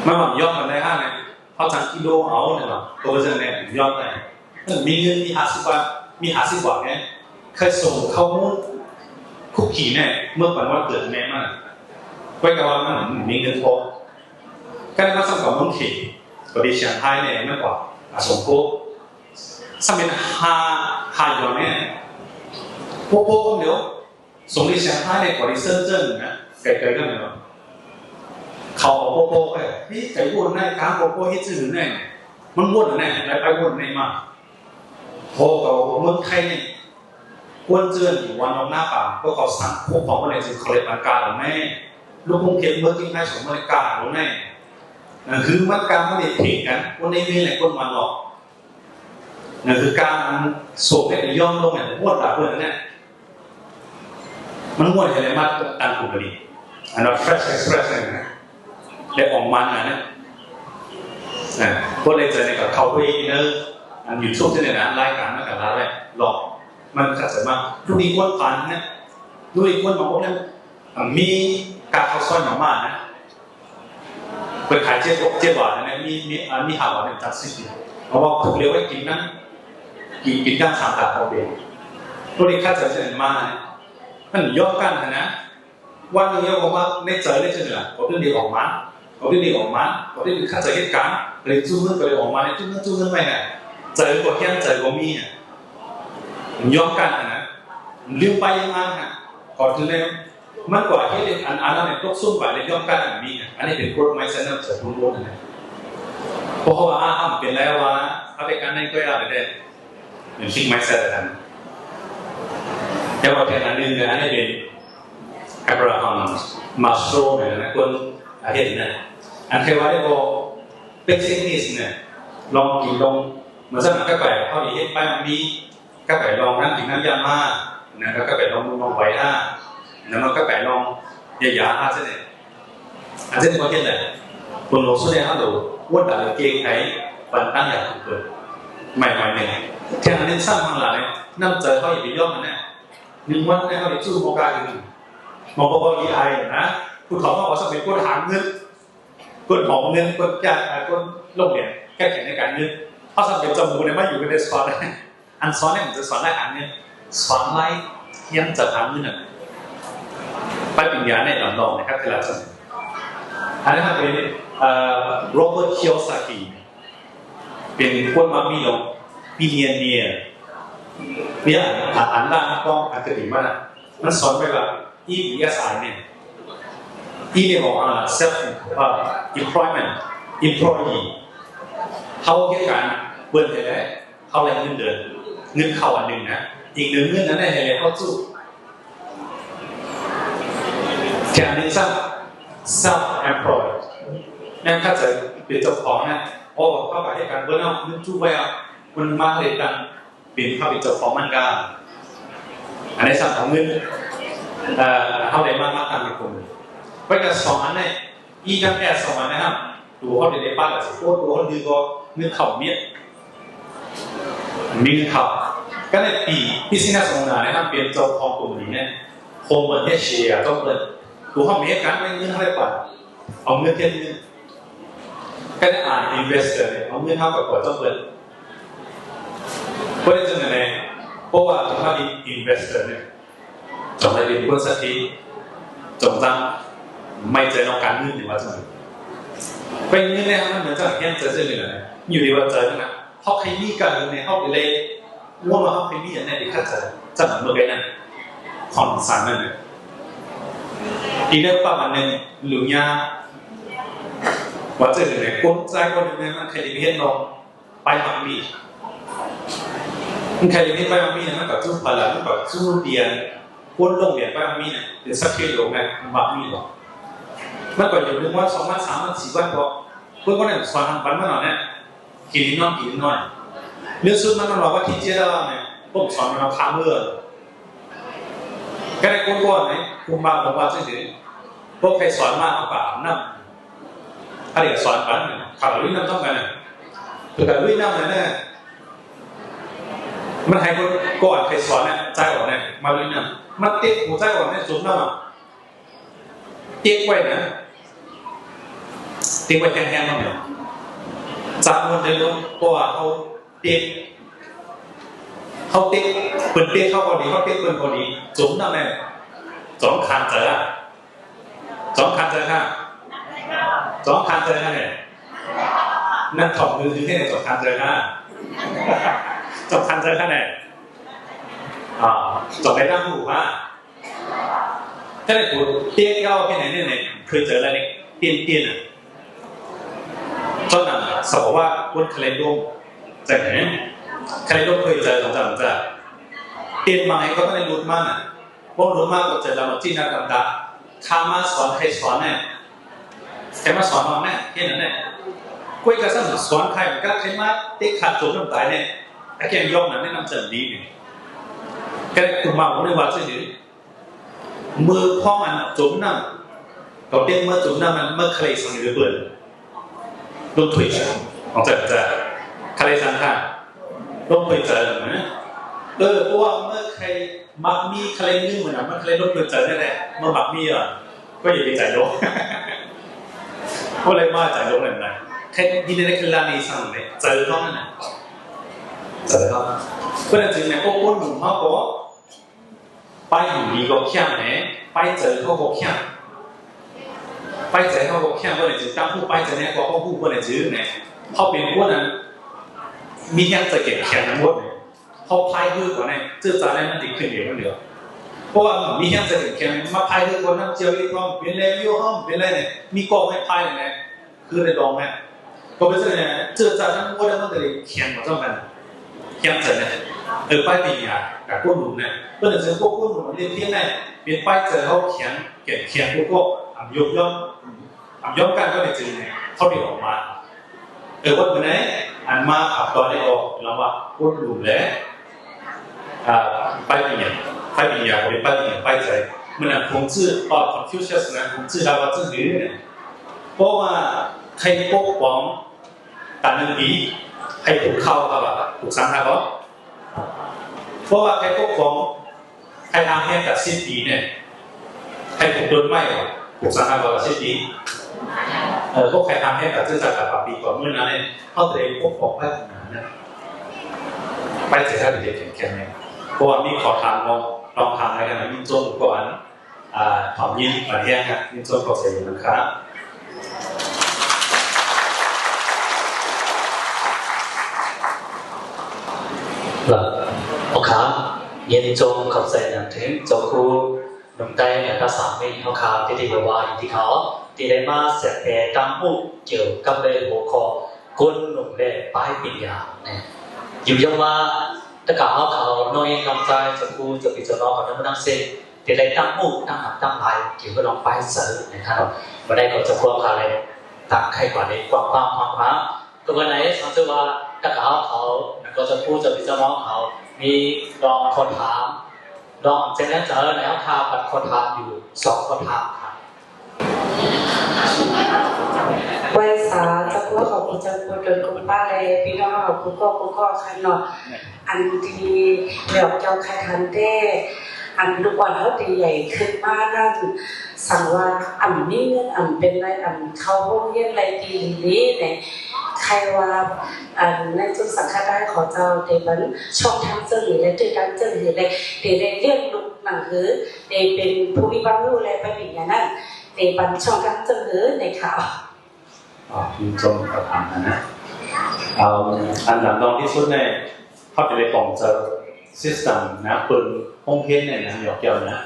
ມັນບໍ່ຍອມກັນໄດ້ຫານະ ເຮົາສັ່ງກິໂລເອົານະ ໂຕຈັ່ງໃດຍອມໄດ້ ມັນມີເງິນມີຫ້າສິບບາດ ມີຫ້າສິບບາດແນ່ ເຄີຍສົ່ງເຂົ້າມູນຄຸກກີ້ແນ່ ເມື່ອປັນວັນເກີດແມ່ມາ ໄວ້ກັບວ່າມັນມີເງິນພໍ ກັນມາສ່ງກັບເມືອງເຂດ ກໍໄດ້ຊຽງໄຮແນ່ ມັນກໍອາສົງໂກ ສ່ຳເປັນຫ້າ ຫ້າຢອນແນ່ ໂປະໆ ຄົນດຽວ ສົ່ງໄປຊຽງໄຮແນ່ ກໍໄດ້ເຊີນເຈີນນະ ໄກໆ ກັນເນາະ ເຂົາເອົາໂປະໆ ໄປ ເຮີ້ຍ ໄກໂພດນາຍກາງ ໂປະໆ ເຮັດຊື່ໜຶ່ງແນ່ ມັນວົນແນ່ ໄປວົນແນ່ມາ ພໍເຂົາເມືອງໄທນີ້ ກວນເຈີນຢູ່ວັນນອກນາປາ ພວກເຂົາສັ່ງພວກຂອງເພິ່ນເອງ ເຂົາເລີຍປານກາລົງແນ່ ລູກກົງເທບເມືອງທີ່ໃຫ້ສອງເມືອງກາລົງແນ່ ນັ້ນຄືມັນກາມາໄດ້ເພງກັນ ຄົນໃນເມືອງ ແລະ ຄົນວັນນອກ ນັ້ນຄືການສົ່ງໃຫ້ໄປຍ້ອນລົງໃຫ້ໝົດລະເພິ່ນນັ້ນແຫຼະ ມັນມ່ວນໃຫ້ໄດ້ມາຕັ້ງກຸ່ມກັນນີ້ ອັນວ່າ Trash Express ນັ້ນນະ ແລະ ອອກມານັ້ນນະ ອ່າ ຄົນໃນໃຈນີ້ກໍເຂົ້າໄປໃນ ອັນ YouTube ນີ້ນະ ລາຍການມັນກໍຫຼາຍແຫຼະ ລອກ ມັນກໍຈະມາ ທຸກນີ້ຄົນຜ່ານນະ ທຸກນີ້ຄົນບາງຄົນນັ້ນ ອ່າ ມີກາເຂົ້າຊອຍມາມ່ານະ ເພິ່ນຂາຍເຈັດ ເຈັດບາດນະ ມີ ມີ ອ່າ ມີຫ້າບາດນະ ຈັກສິບ ເພາະວ່າຖືກເລີຍໄວ້ກິນນຳ ກິນ ກິນນຳສາມຕາຂອງເບ ໂຕນີ້ຂະເຈົ້າຈະມາ ມັນຍອມກັນຫັ້ນນະ ວັນໜຶ່ງເຮົາກໍມາໃນໃຈໃນຈັ່ງໃດລະ ກໍເປັນໄດ້ອອກມາ ກໍເປັນໄດ້ອອກມາ ກໍເປັນຂະເຈົ້າເຮັດການ ກໍເລີຍຈູເງິນ ກໍເລີຍອອກມາ ໃນຈູເງິນ ຈູເງິນໄວ້ນະ ໃຈກໍແຮງ ໃຈກໍມີນະ ມັນຍອມກັນຫັ້ນນະ ລືມໄປຍັງມານະ ກໍຖືໄດ້ ມັນກວ່າເຮັດໃຫ້ອັນ ອັນນັ້ນຕົກຊຸມໄປແລ້ວຍອມກັນອັນນີ້ ອັນນີ້ເປັນກົດໝາຍສາກນຳໃຈຂອງໂລກນະ ເພາະວ່າເຮົາເປັນແລ້ວວ່າ ເຮົາໄປກັນໃນກໍຢ່າໄດ້ ເປັນ fixed mindset ອັນນັ້ນ ແຕ່ວ່າເປັນອັນໜຶ່ງ ອັນນີ້ເປັນ Abraham Maslow ນະ ຄົນເຮັດນະ ອັນທີ່ວ່າໄດ້ບໍ່ basic needs ນະ ລອງກິນລອງ ເມື່ອສະນັ້ນກໍໄປ ເຮົາໄດ້ເຮັດໄປມັນມີ ກໍໄປລອງນຳກິນນຳຢາມາ ນະ ກໍໄປລອງນອນໄຫວນະ ນະ ມັນກໍໄປລອງຢາຢາມາຊະແດ່ ອັນເຊັ່ນບໍ່ເຮັດແຫຼະ ຄົນໂລກສ່ວນໃຫຍ່ເຮົາໂດນ ໂອດດາວເກັ່ງໃຜ ປັນຕັ້ງຢາກເປີດ ໃໝ່ໆ ໜຶ່ງ ແຕ່ອັນໜຶ່ງສຳຄັນຫຼາຍ ນ້ຳໃຈເຮົາຢ່າໄປຍອມມັນນະ ໜຶ່ງວັນໃນເຮົາໄດ້ຈູ້ບໍ່ກ້າອີກ ມັນບໍ່ພໍດີອ້າຍນະ ຜູ້ເຖົ້າເຮົາກໍຊະເປັນຄົນຫາເງິນ ຄົນຫອມເງິນ ຄົນຈ້າງ ຄົນລົງແຮງ ແຂ່ງໃນການເງິນ ເຮົາຊະເປັນເຈົ້າໝູ່ໄດ້ມາຢູ່ກັນໄດ້ສອນ ອັນສອນນີ້ມັນຈະສອນໄດ້ຫາເງິນ ສອນໄດ້ຮຽນຈາກຫາເງິນນັ້ນ ປະລິນຍາໃນລຳນອງນະຄັບ ແຕ່ລະຊັ້ນ ອັນນີ້ເປັນ ເອີ Robert Kiyosaki ເປັນຄົນມັກມີດອກ billionaire ເປັນອາຫານລ້າງກອງອັນກະດິມານະ ມັນສອນໄວ້ວ່າ E E S I ແມ່ນ E ນີ້ບອກວ່າ self employment employee ເຮົາເຮັດການເບິ່ງໃຫ້ແລ້ວ ເຮົາໄດ້ເງິນເດືອນ ເງິນເຂົ້າອັນໜຶ່ງນະ ອີກໜຶ່ງເງິນນັ້ນໃຫ້ແລ້ວ ເຮົາສູ້ ແຖມໜຶ່ງຊ້ຳ self employed ແມ່ນເຂົ້າໃຈເປັນເຈົ້າຂອງນະ ໂອ້ ເຮົາກໍເຮັດການເບິ່ງເອົາ ເງິນຈູໄວ້ເອົາ ມັນມາເຮັດການ ເປັນ ເຮົາເປັນເຈົ້າຂອງມັນກະ ອັນນີ້ສຳຄັນເງິນ ເອີ ເຮົາໄດ້ມາ ມາຕັ້ງເປັນຄົນ ໄວ້ກັບສອງອັນນີ້ E ກັບ S ສອງອັນນີ້ ໂຕເຮົາໄດ້ປາດ ໂຕເຮົາດືກວ່າເງິນເຂົ້າເມັດ ມີເງິນເຂົ້າ ກໍໄດ້ P business owner ນີ້ ເປັນເຈົ້າຂອງກົມພານີນີ້ Home Ownership ຕ້ອງເປີດ ໂຕເຮົາເຮັດການ ເງິນເຮົາໄດ້ປາດ ເອົາເງິນເຮັດເງິນ ກໍໄດ້ R investor ເອົາເງິນເຮົາໄປປ່ອຍຕ້ອງເປີດ ບໍ່ໄດ້ຈັ່ງໃດ ເພາະວ່າເຮົາເປັນ investor ນີ້ ຈະໄດ້ເປັນຄົນສັກສິດ ຈະຕ້ອງໄວ້ໃຈນອກການເງິນ ວ່າຈັ່ງໃດ ໄປເງິນແລ້ວມັນຈະແຮງໃຈຊື່ໆ ຢູ່ທີ່ວ່າໃຈນັ້ນນະ ເຮົາໃຫ້ມີການເງິນໃຫ້ເຮົາໄດ້ ວ່າເຮົາໃຫ້ມີອັນໃດທີ່ເຂົ້າໃຈ ຈະເໝີນກັນນັ້ນ ຄວາມສຳຄັນນັ້ນ ອີກເລື່ອງປະມານໜຶ່ງ ລຸງຍາ ວ່າຈັ່ງໃດ ຄົນຊາຍຄົນໜຶ່ງ ມັນໃຫ້ໄປເຮັດລອງ ໄປມັກມີ ມັນໃຄໄດ້ຍິນໄປມັກມີນະ ມັນກໍຈູພະລະ ມັນກໍຈູດຽນ ຄົນລົງດຽນໄປມັກມີນະ ເປັນສັກເຂດໂລກນະ ມັກມີບໍ່ ມັນກໍຢູ່ໜຶ່ງວັນ ສອງວັນ ສາມວັນ ສີ່ວັນ ເພາະຄົນຄົນນັ້ນສອນທັງວັນມາເນາະ ກິນນອນ ກິນນອນ ເລື່ອງສຸດມັນ ມັນວ່າວັນທີເຈັດແລ້ວນະ ຜົມສອນມາພາເມືອ ກໍໄດ້ຄົນກ່ອນນະ ຄູບາບອກວ່າຈັ່ງຊີ້ ພວກໃຜສອນມາເຮົາກໍອາບນ້ຳ ອັນນີ້ກໍສອນກັນ ເຂົາລຸຍນ້ຳພ້ອມກັນນະ ເພິ່ນກໍລຸຍນ້ຳນັ້ນນະ ມັນໃຫ້ຄົນກ່ອນໃຜສອນນະ ໃຈອອກນະ ມາລຸຍນ້ຳ ມັນເຕະຫົວໃຈອອກນະ ຈົມນ້ຳອະ ເຕະໄວ້ນະ ເຕະໄວ້ແຮງໆ ນຳ ຈັບມັນໄດ້ລົງ ເພາະວ່າເຮົາເຕະ ເຮົາເຕະ ເພິ່ນເຕະເຮົາກໍດີ ເຮົາເຕະເພິ່ນກໍດີ ຈົມນ້ຳແນ່ ຈອມຂານໃຈລະ ຈອມຂັນໃຈຂ້າ ຈອມຂັນໃຈຂ້າແນ່ ນັກທ່ອງເຮືອຄືແນ່ ຈອມຂັນໃຈຂ້າ ຈອມຂັນໃຈຂ້າແນ່ ອ່າ ຈອມໄດ້ຕັ້ງຮູ້ວ່າ ແຕ່ຜູ້ເຕະເຮົາເປັນຫຍັງແນ່ ເຄີຍເຈີລະເດັກ ເຕະ ເຕະນະ ຕອນນັ້ນສະພາວະຄົນຄະເລນລົມ ໃຈແນ່ ຄະເລນລົມເຄີຍເຈີຂອງເຈົ້າ ເຕະມາໃຫ້ເຂົາໄດ້ຫຼຸດມານະ ບໍ່ລົງມາກໍຈະລະມາຈີນະດຳດາ ຖ້າມາສອນໃຫ້ສອນແນ່ ໃຫ້ມາສອນນ້ອງແນ່ ເຮັດນັ້ນແນ່ ກ້ວຍກະສັ່ງສອນໃຫ້ ມັນກະໃຫ້ມາເຕະຂາດຈົມນ້ຳຕາຍແນ່ ອາແກງຢອກນັ້ນແນະນຳຈະດີນີ້ ກະໄດ້ຄຸມມາບໍ່ໄດ້ວ່າຊື່ນີ້ ເມື່ອພ້ອມອັນຈົມນ້ຳ ເຂົາເຕັມເມື່ອຈົມນ້ຳນັ້ນ ເມື່ອຄະເລສັງເດີເປີດ ລົງຖ້ວຍຈານ ຂອງເຈົ້າ ເຈົ້າ ຄະເລສັງຄາ ລົງຖ້ວຍຈານນະ ເອີ ເພາະວ່າເມື່ອໃຄມັກມີຄະເລງືມນະ ມັນຄະເລລົງຖ້ວຍຈານນັ້ນແຫຼະ ເມື່ອມັກມີອ່ະ ກໍຢ່າໄປໃຈລົງ ບໍ່ໄດ້ມາໃຈລົງນັ້ນນະ ໃຄດີໃນຄະລານີສັງເດ ໃຈເຮົານັ້ນນະ ໃຈເຮົາ ເພາະນັ້ນຈຶ່ງແມ່ນພວກຄົນໜຸ່ມເຮົາກໍ ໄປຢູ່ດີກໍຂຽງແດ່ ໄປໃຈເຮົາກໍຂຽງ ໄປໃຈເຮົາກໍຂຽງ ບໍ່ໄດ້ຈື່ຕາມຜູ້ໄປໃຈແດ່ ກໍເຮົາຮູ້ບໍ່ໄດ້ຈື່ແດ່ ເຮົາເປັນຄົນນັ້ນ ມີແຮງໃຈເຂັ້ມແຂງທັງໝົດ ເຮົາພາຍຄືກ່ອນແດ່ ເຈີຈາແລ້ວມັນຊິຂຶ້ນເອງມັນເດີ ເພາະວ່າມີແຮງໃຈເຂັ້ມແຂງ ມາພາຍຄືກ່ອນນຳຈຽວອີກ ເປັນແລ້ວຢູ່ ເຮົາເປັນແລ້ວນີ້ ມີກອງໃຫ້ພາຍແດ່ ຄືໄດ້ດອງແມ່ນ ກໍເປັນຊັ້ນແຫຼະ ເຈີຈາທັງໝົດແລ້ວມັນກໍເລີຍແຂງບໍ່ເທົ່າກັນ ແຂງໃຈນະ ເອີ ປາຍປີນີ້ອະ ກະຄົນໜຸ່ມນະ ເພິ່ນເອີ້ນພວກຄົນໜຸ່ມເຮັດພຽງໃດ ເປັນປາຍໃຈເຮົາແຂງ ແຂງ ແຂງພວກກໍອຳຍົກຍ້ອງ ອຳຍ້ອງກັນກໍໄດ້ຈື່ແນວ ເຂົາໄດ້ອອກມາ ເອີ ວັນມື້ໃດ ອັນມາຂັບຕໍ່ໄດ້ອອກລະຫວ່າງຄົນໜຸ່ມແລະ ອ່າ ປາຍປີນີ້ ປາຍປີນີ້ ເປັນປາຍປີນີ້ ປາຍໃຈ ມື້ນັ້ນຜົມຊື່ ອອກ Confucius ນະ ຜົມຊື່ລາວວ່າຈື່ຫຼື ເພາະວ່າໃຄປົກປ້ອງຕາໜຶ່ງປີ ໃຫ້ຜູກເຂົ້າ ເຂົາວ່າຜູກສັງຫາກໍ ເພາະວ່າໃຄປົກປ້ອງ ໃຫ້ອາແຮງກັບສິບປີແນ່ ໃຜປູກຕົ້ນໄມ້ ປູກສັງຫະ ກວ່າສິບປີ ເອີ ພວກໃຜທຳໃຫ້ການສຶກສາການປາກປີກວ່າມື້ນັ້ນເນຍ ເຮົາຈະໄດ້ປົກປ້ອງໄວ້ນານນະ ໄປເສຍຊາດເປັນເຂດແຂງແຂງແຮງ ເພາະວ່າມີຂໍ້ຖາມເນາະ ຕ້ອງຖາມໃນຂະນະຍິນຊົມກ່ອນ ອາ ຄວາມຍິນດີປານແຮງ ຍິນຊົມຂອບໃຈນຳຄັບ. ໂອເຄ ຍິນຊົມຂອບໃຈນຳເຖິງເຈົ້າຄູ ໜຸ່ມໄຕ້ ແລະ ພາສາເມຍເຮົາຂ້າ ທີ່ໄດ້ເວົ້າວ່າ ທີ່ເຂົາທີ່ໄດ້ມາແຊກແປຕ່າງຮູບກ່ຽວກັບເລື່ອງຫົວຂໍ້ ຄົນໜຸ່ມແລະປາຍປີນຍາແນະ ຢູ່ຢ່າງວ່າ ຕະກາເຮົາເຂົານ້ອງເອງນ້ອງຊາຍ ເຈົ້າຄູ ເຈົ້າພີ່ເຈົ້ານ້ອງເຂົານັ້ນນຳເສັນ ທີ່ໄດ້ຕັ້ງຮູບຕັ້ງໜັກຕັ້ງຫຼາຍ ທີ່ເພິ່ນລອງປາຍເສີນນະຄັບ ບໍ່ໄດ້ກໍຈະພວກຂ້າແລະ ຕັ້ງໄຂກວ່າໃນກວ້າງຂວາງຂວາງຂວາງ ກໍເມື່ອໃດສັງເກດວ່າ ຕະກາເຮົາເຂົາ ແລະ ກໍຈະຜູ້ເຈົ້າພີ່ເຈົ້ານ້ອງເຂົາ ມີລອງຂໍຖາມ ລອງເຊັ່ນນັ້ນເຈົ້າ ແລ້ວຂ້າບັດຂໍຖາມຢູ່ສອງຂໍ້ຖາມຄັບ. ໄຫວ້ສາ ເຈົ້າຄູ ຂອບຄຸນເຈົ້າຄູ ຕົນຄຸນປ້າ ແລະ ພີ່ນ້ອງເຮົາ ຄູກອກ ຄູກອກຄັນເນາະ ອັນທີ່ແບບເຈົ້າໄຄທັນແທ້ ອັນລູກອ່ອນເຮົາທີ່ໃຫຍ່ຂຶ້ນມານັ້ນ ສັງວ່າອຳມີເງິນອຳເປັນໄລ ອຳເຂົ້າໂຮງຮຽນໄລດີຫຼີແດ່ ໃຄວ່າ ອັນໃນຈຸດສັງຄະໄດ້ຂອງເຈົ້າ ເຕບັນຊ່ອງທາງເຊິ່ງ ແລະ ຕື່ນຕາມເຊິ່ງ ແລະ ເຕໄດ້ລ້ຽງລູກໜັງ ຫຼື ເຕເປັນຜູ້ມີຄວາມຮູ້ ແລະ ປະລິນຍານັ້ນ ເຕບັນຊ່ອງທາງເຊິ່ງ ໃນຂ່າວ. ອໍ ຍິນຊົມປະທານນະ ເອົາ ອັນດຳດອງທີ່ສຸດໃນ ເຮົາຈະໄດ້ປອງເຈີ ຊິສເຕັມນະ ເບິ່ງໂຮງຮຽນໃນນະ ຍອກແກ້ວນະ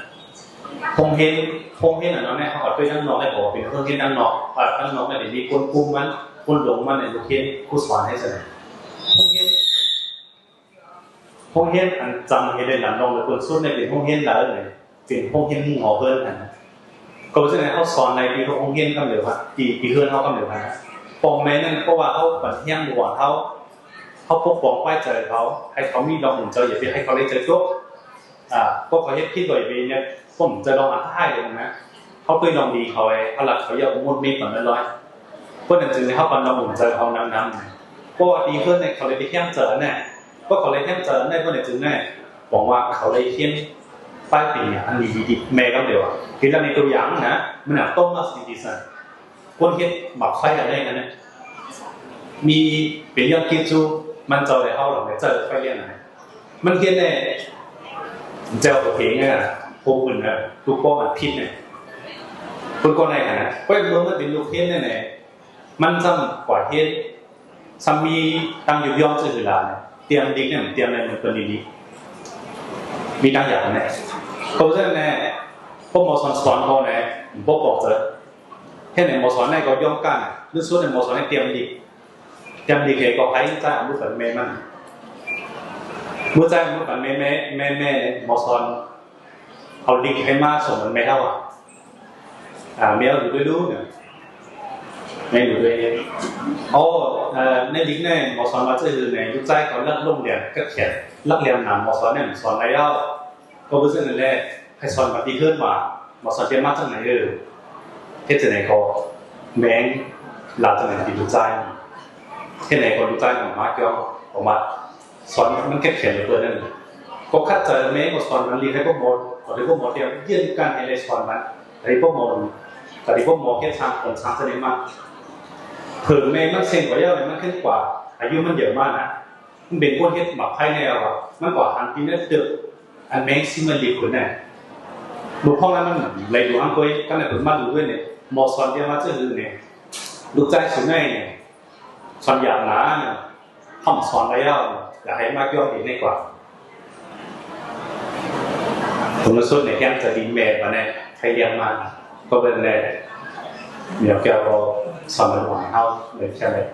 ໂຮງຮຽນ ໂຮງຮຽນອັນນັ້ນນະ ເຮົາເອົາໄປທາງນອກໄດ້ບໍ່ ເປັນໂຮງຮຽນທາງນອກ ວ່າທາງນອກມັນຈະມີຄົນຄຸມມັນ ຄົນລົງມາໃນໂຮງຮຽນ ຄູສອນໃຫ້ຊັ້ນນະ ໂຮງຮຽນ ໂຮງຮຽນອັນຈຳເຮັດໄດ້ລຳລອງເລີຍ ເພິ່ນສຸດໃນເປັນໂຮງຮຽນໃດເລີຍ ເປັນໂຮງຮຽນໝໍເພິ່ນຫັ້ນນະ ກໍເປັນຈັ່ງໃດ ເຮົາສອນໃນທີ່ໂຮງຮຽນຄຳດຽວກັນ ທີ່ ທີ່ເຮືອນເຮົາຄຳດຽວກັນນະ ພໍ່ແມ່ນັ້ນ ເພາະວ່າເຮົາບັນແຮງບໍ່ວ່າເຮົາ ເຮົາປົກປ້ອງໄວ້ໃຈເຂົາ ໃຫ້ເຂົາມີດອກບຸນໃຈ ຢ່າໄປໃຫ້ເຂົາໄດ້ໃຈຕົກ ອາ ພວກເຂົາເຮັດຜິດກໍຢ່າໄປເຮັດ ຜົມຈະລອງອະພາຍເລີຍນະ ເຮົາເຄີຍລອງດີເຂົາໄວ້ ເຮົາລັກເຂົາຢ່າອົມມົດມີກວ່ານັ້ນຫຼາຍ ເພາະນັ້ນຈຶ່ງໃຫ້ເຮົາປັນດອກບຸນໃຈເຂົານຳນຳ ເພາະວ່າດີເພິ່ນໃຫ້ເຂົາໄດ້ໄປແຮງໃຈແນ່ ເພາະເຂົາໄດ້ແຮງໃຈແນ່ ເພາະນັ້ນຈຶ່ງແນ່ ຫວັງວ່າເຂົາໄດ້ຮຽນປາຍປີອັນດີໆ ແມ່ນຄຳດຽວ ເຮັດໃນຕົວຢ່າງນະ ມັນນະ ໂທມັສ ເອດີສັນ ຄົນເຮັດໝາກໄຟອັນໃດອັນນັ້ນ ມີເປັນຍອດຄິດຢູ່ ມັນເຈົ້າໄດ້ເຮົາລອງໄດ້ໃຈໄຟລຽນນະ ມັນເຮັດແນ່ ເຈົ້າເພງນະ ໂຄຂຶ້ນນະ ທຸກປ້ອງອັນຜິດນະ ເພິ່ນກໍໄດ້ຫັ້ນນະ ເພາະເມື່ອມັນເປັນລູກເຫັນແນ່ ມັນຊ່ຳກວ່າເຮັດ ຊ່ຳມີຕັ້ງຍຸບຍ່ອມຊື່ຄືຫຼານ ຕຽມດິກນີ້ມັນຕຽມໄດ້ມັນເປັນດີໆ ມີຕັ້ງຢ່າງແນ່ ເພາະສະນັ້ນແນ່ ພວກໝໍສອນສອນເຮົາແນ່ ບໍ່ບອກເຈີ ເຮັດໃຫ້ໝໍສອນໄດ້ກໍຍ່ອມກ້ານ ຫຼືສຸດໃຫ້ໝໍສອນໄດ້ຕຽມດິກ ຕຽມດິກໃຫ້ກໍໃຫ້ຈ່າຍອາວຸດກັບແມ່ມັນ ເມື່ອຈ່າຍອາວຸດກັບແມ່ ແມ່ ແມ່ ແມ່ ໝໍສອນ ເອົາລິກໃຫ້ມາສົ່ງແມ່ເຖົ້າ ອາ ແມ່ເອົາຢູ່ດ້ວຍລູກນະ ແມ່ຢູ່ດ້ວຍ ໂອ້ ເອີ ໃນລິກໃນໝໍສອນວ່າຈະຄືໃນລູກຊາຍເຂົາລັກລົງແດນກັດແຂນ ລັກແລມນຳໝໍສອນແນມສອນໄດ້ແລ້ວ ກໍເປັນເຊັ່ນນັ້ນແຫຼະ ໃຫ້ສອນມາທີ່ເຮືອນວ່າ ໝໍສອນຈະມາຈັ່ງໃດ ເອີ ເຮັດຈັ່ງໃດກໍແມ່ງລາວຈັ່ງໃດທີ່ລູກຊາຍ ເຮັດໃດກໍລູກຊາຍອອກມາຈ້ອງ ອອກມາ ສອນມັນເຂັ້ມແຂງເຫຼືອເກີນນັ້ນ ກໍຂັດໃຈແມ່ກໍສອນມັນ ລີໃຫ້ພວກໝໍ ກໍໄດ້ພວກໝໍຕຽມຢ້ຽມການໃຫ້ໄດ້ສອນມັນ ໃຫ້ພວກໝໍ ກໍໄດ້ພວກໝໍເຮັດສ້າງຜົນສ້າງສະເໜ່ມາ ເຜິ້ມແມ່ມັນເສັງກວ່າແລ້ວ ມັນຂຶ້ນກວ່າ ອາຍຸມັນເຢີມານະ ມັນເປັນຄົນເຮັດໝາກໄຟແນວວ່າ ມັນກວ່າຫາງກິນໄດ້ເຕີບ ອັນແມ່ງຊິມາລີຄົນນະ ບໍ່ພໍແລ້ວມັນໄຫຼດູຫາງກວຍ ກັນນະເພິ່ນມາດູເວີຍນີ້ ໝໍສອນຕຽມມາຊື່ນີ້ ລູກຊາຍສຸໄນນີ້ ສອນຢາກໜານະ ຄຳສອນໄດ້ແລ້ວ ຢາກໃຫ້ມາຍ້ອນອີກໃນກວ່າ ສົມມຸດສຸດໃນແຄມຈະດີແມ່ບາດນີ້ໃຫ້ລຽນມາ ກໍເບິ່ງແດ່ ດຽວແກ້ວກໍສອນມາໃຫ້ເຮົາເລີຍແຄ່ນັ້ນ.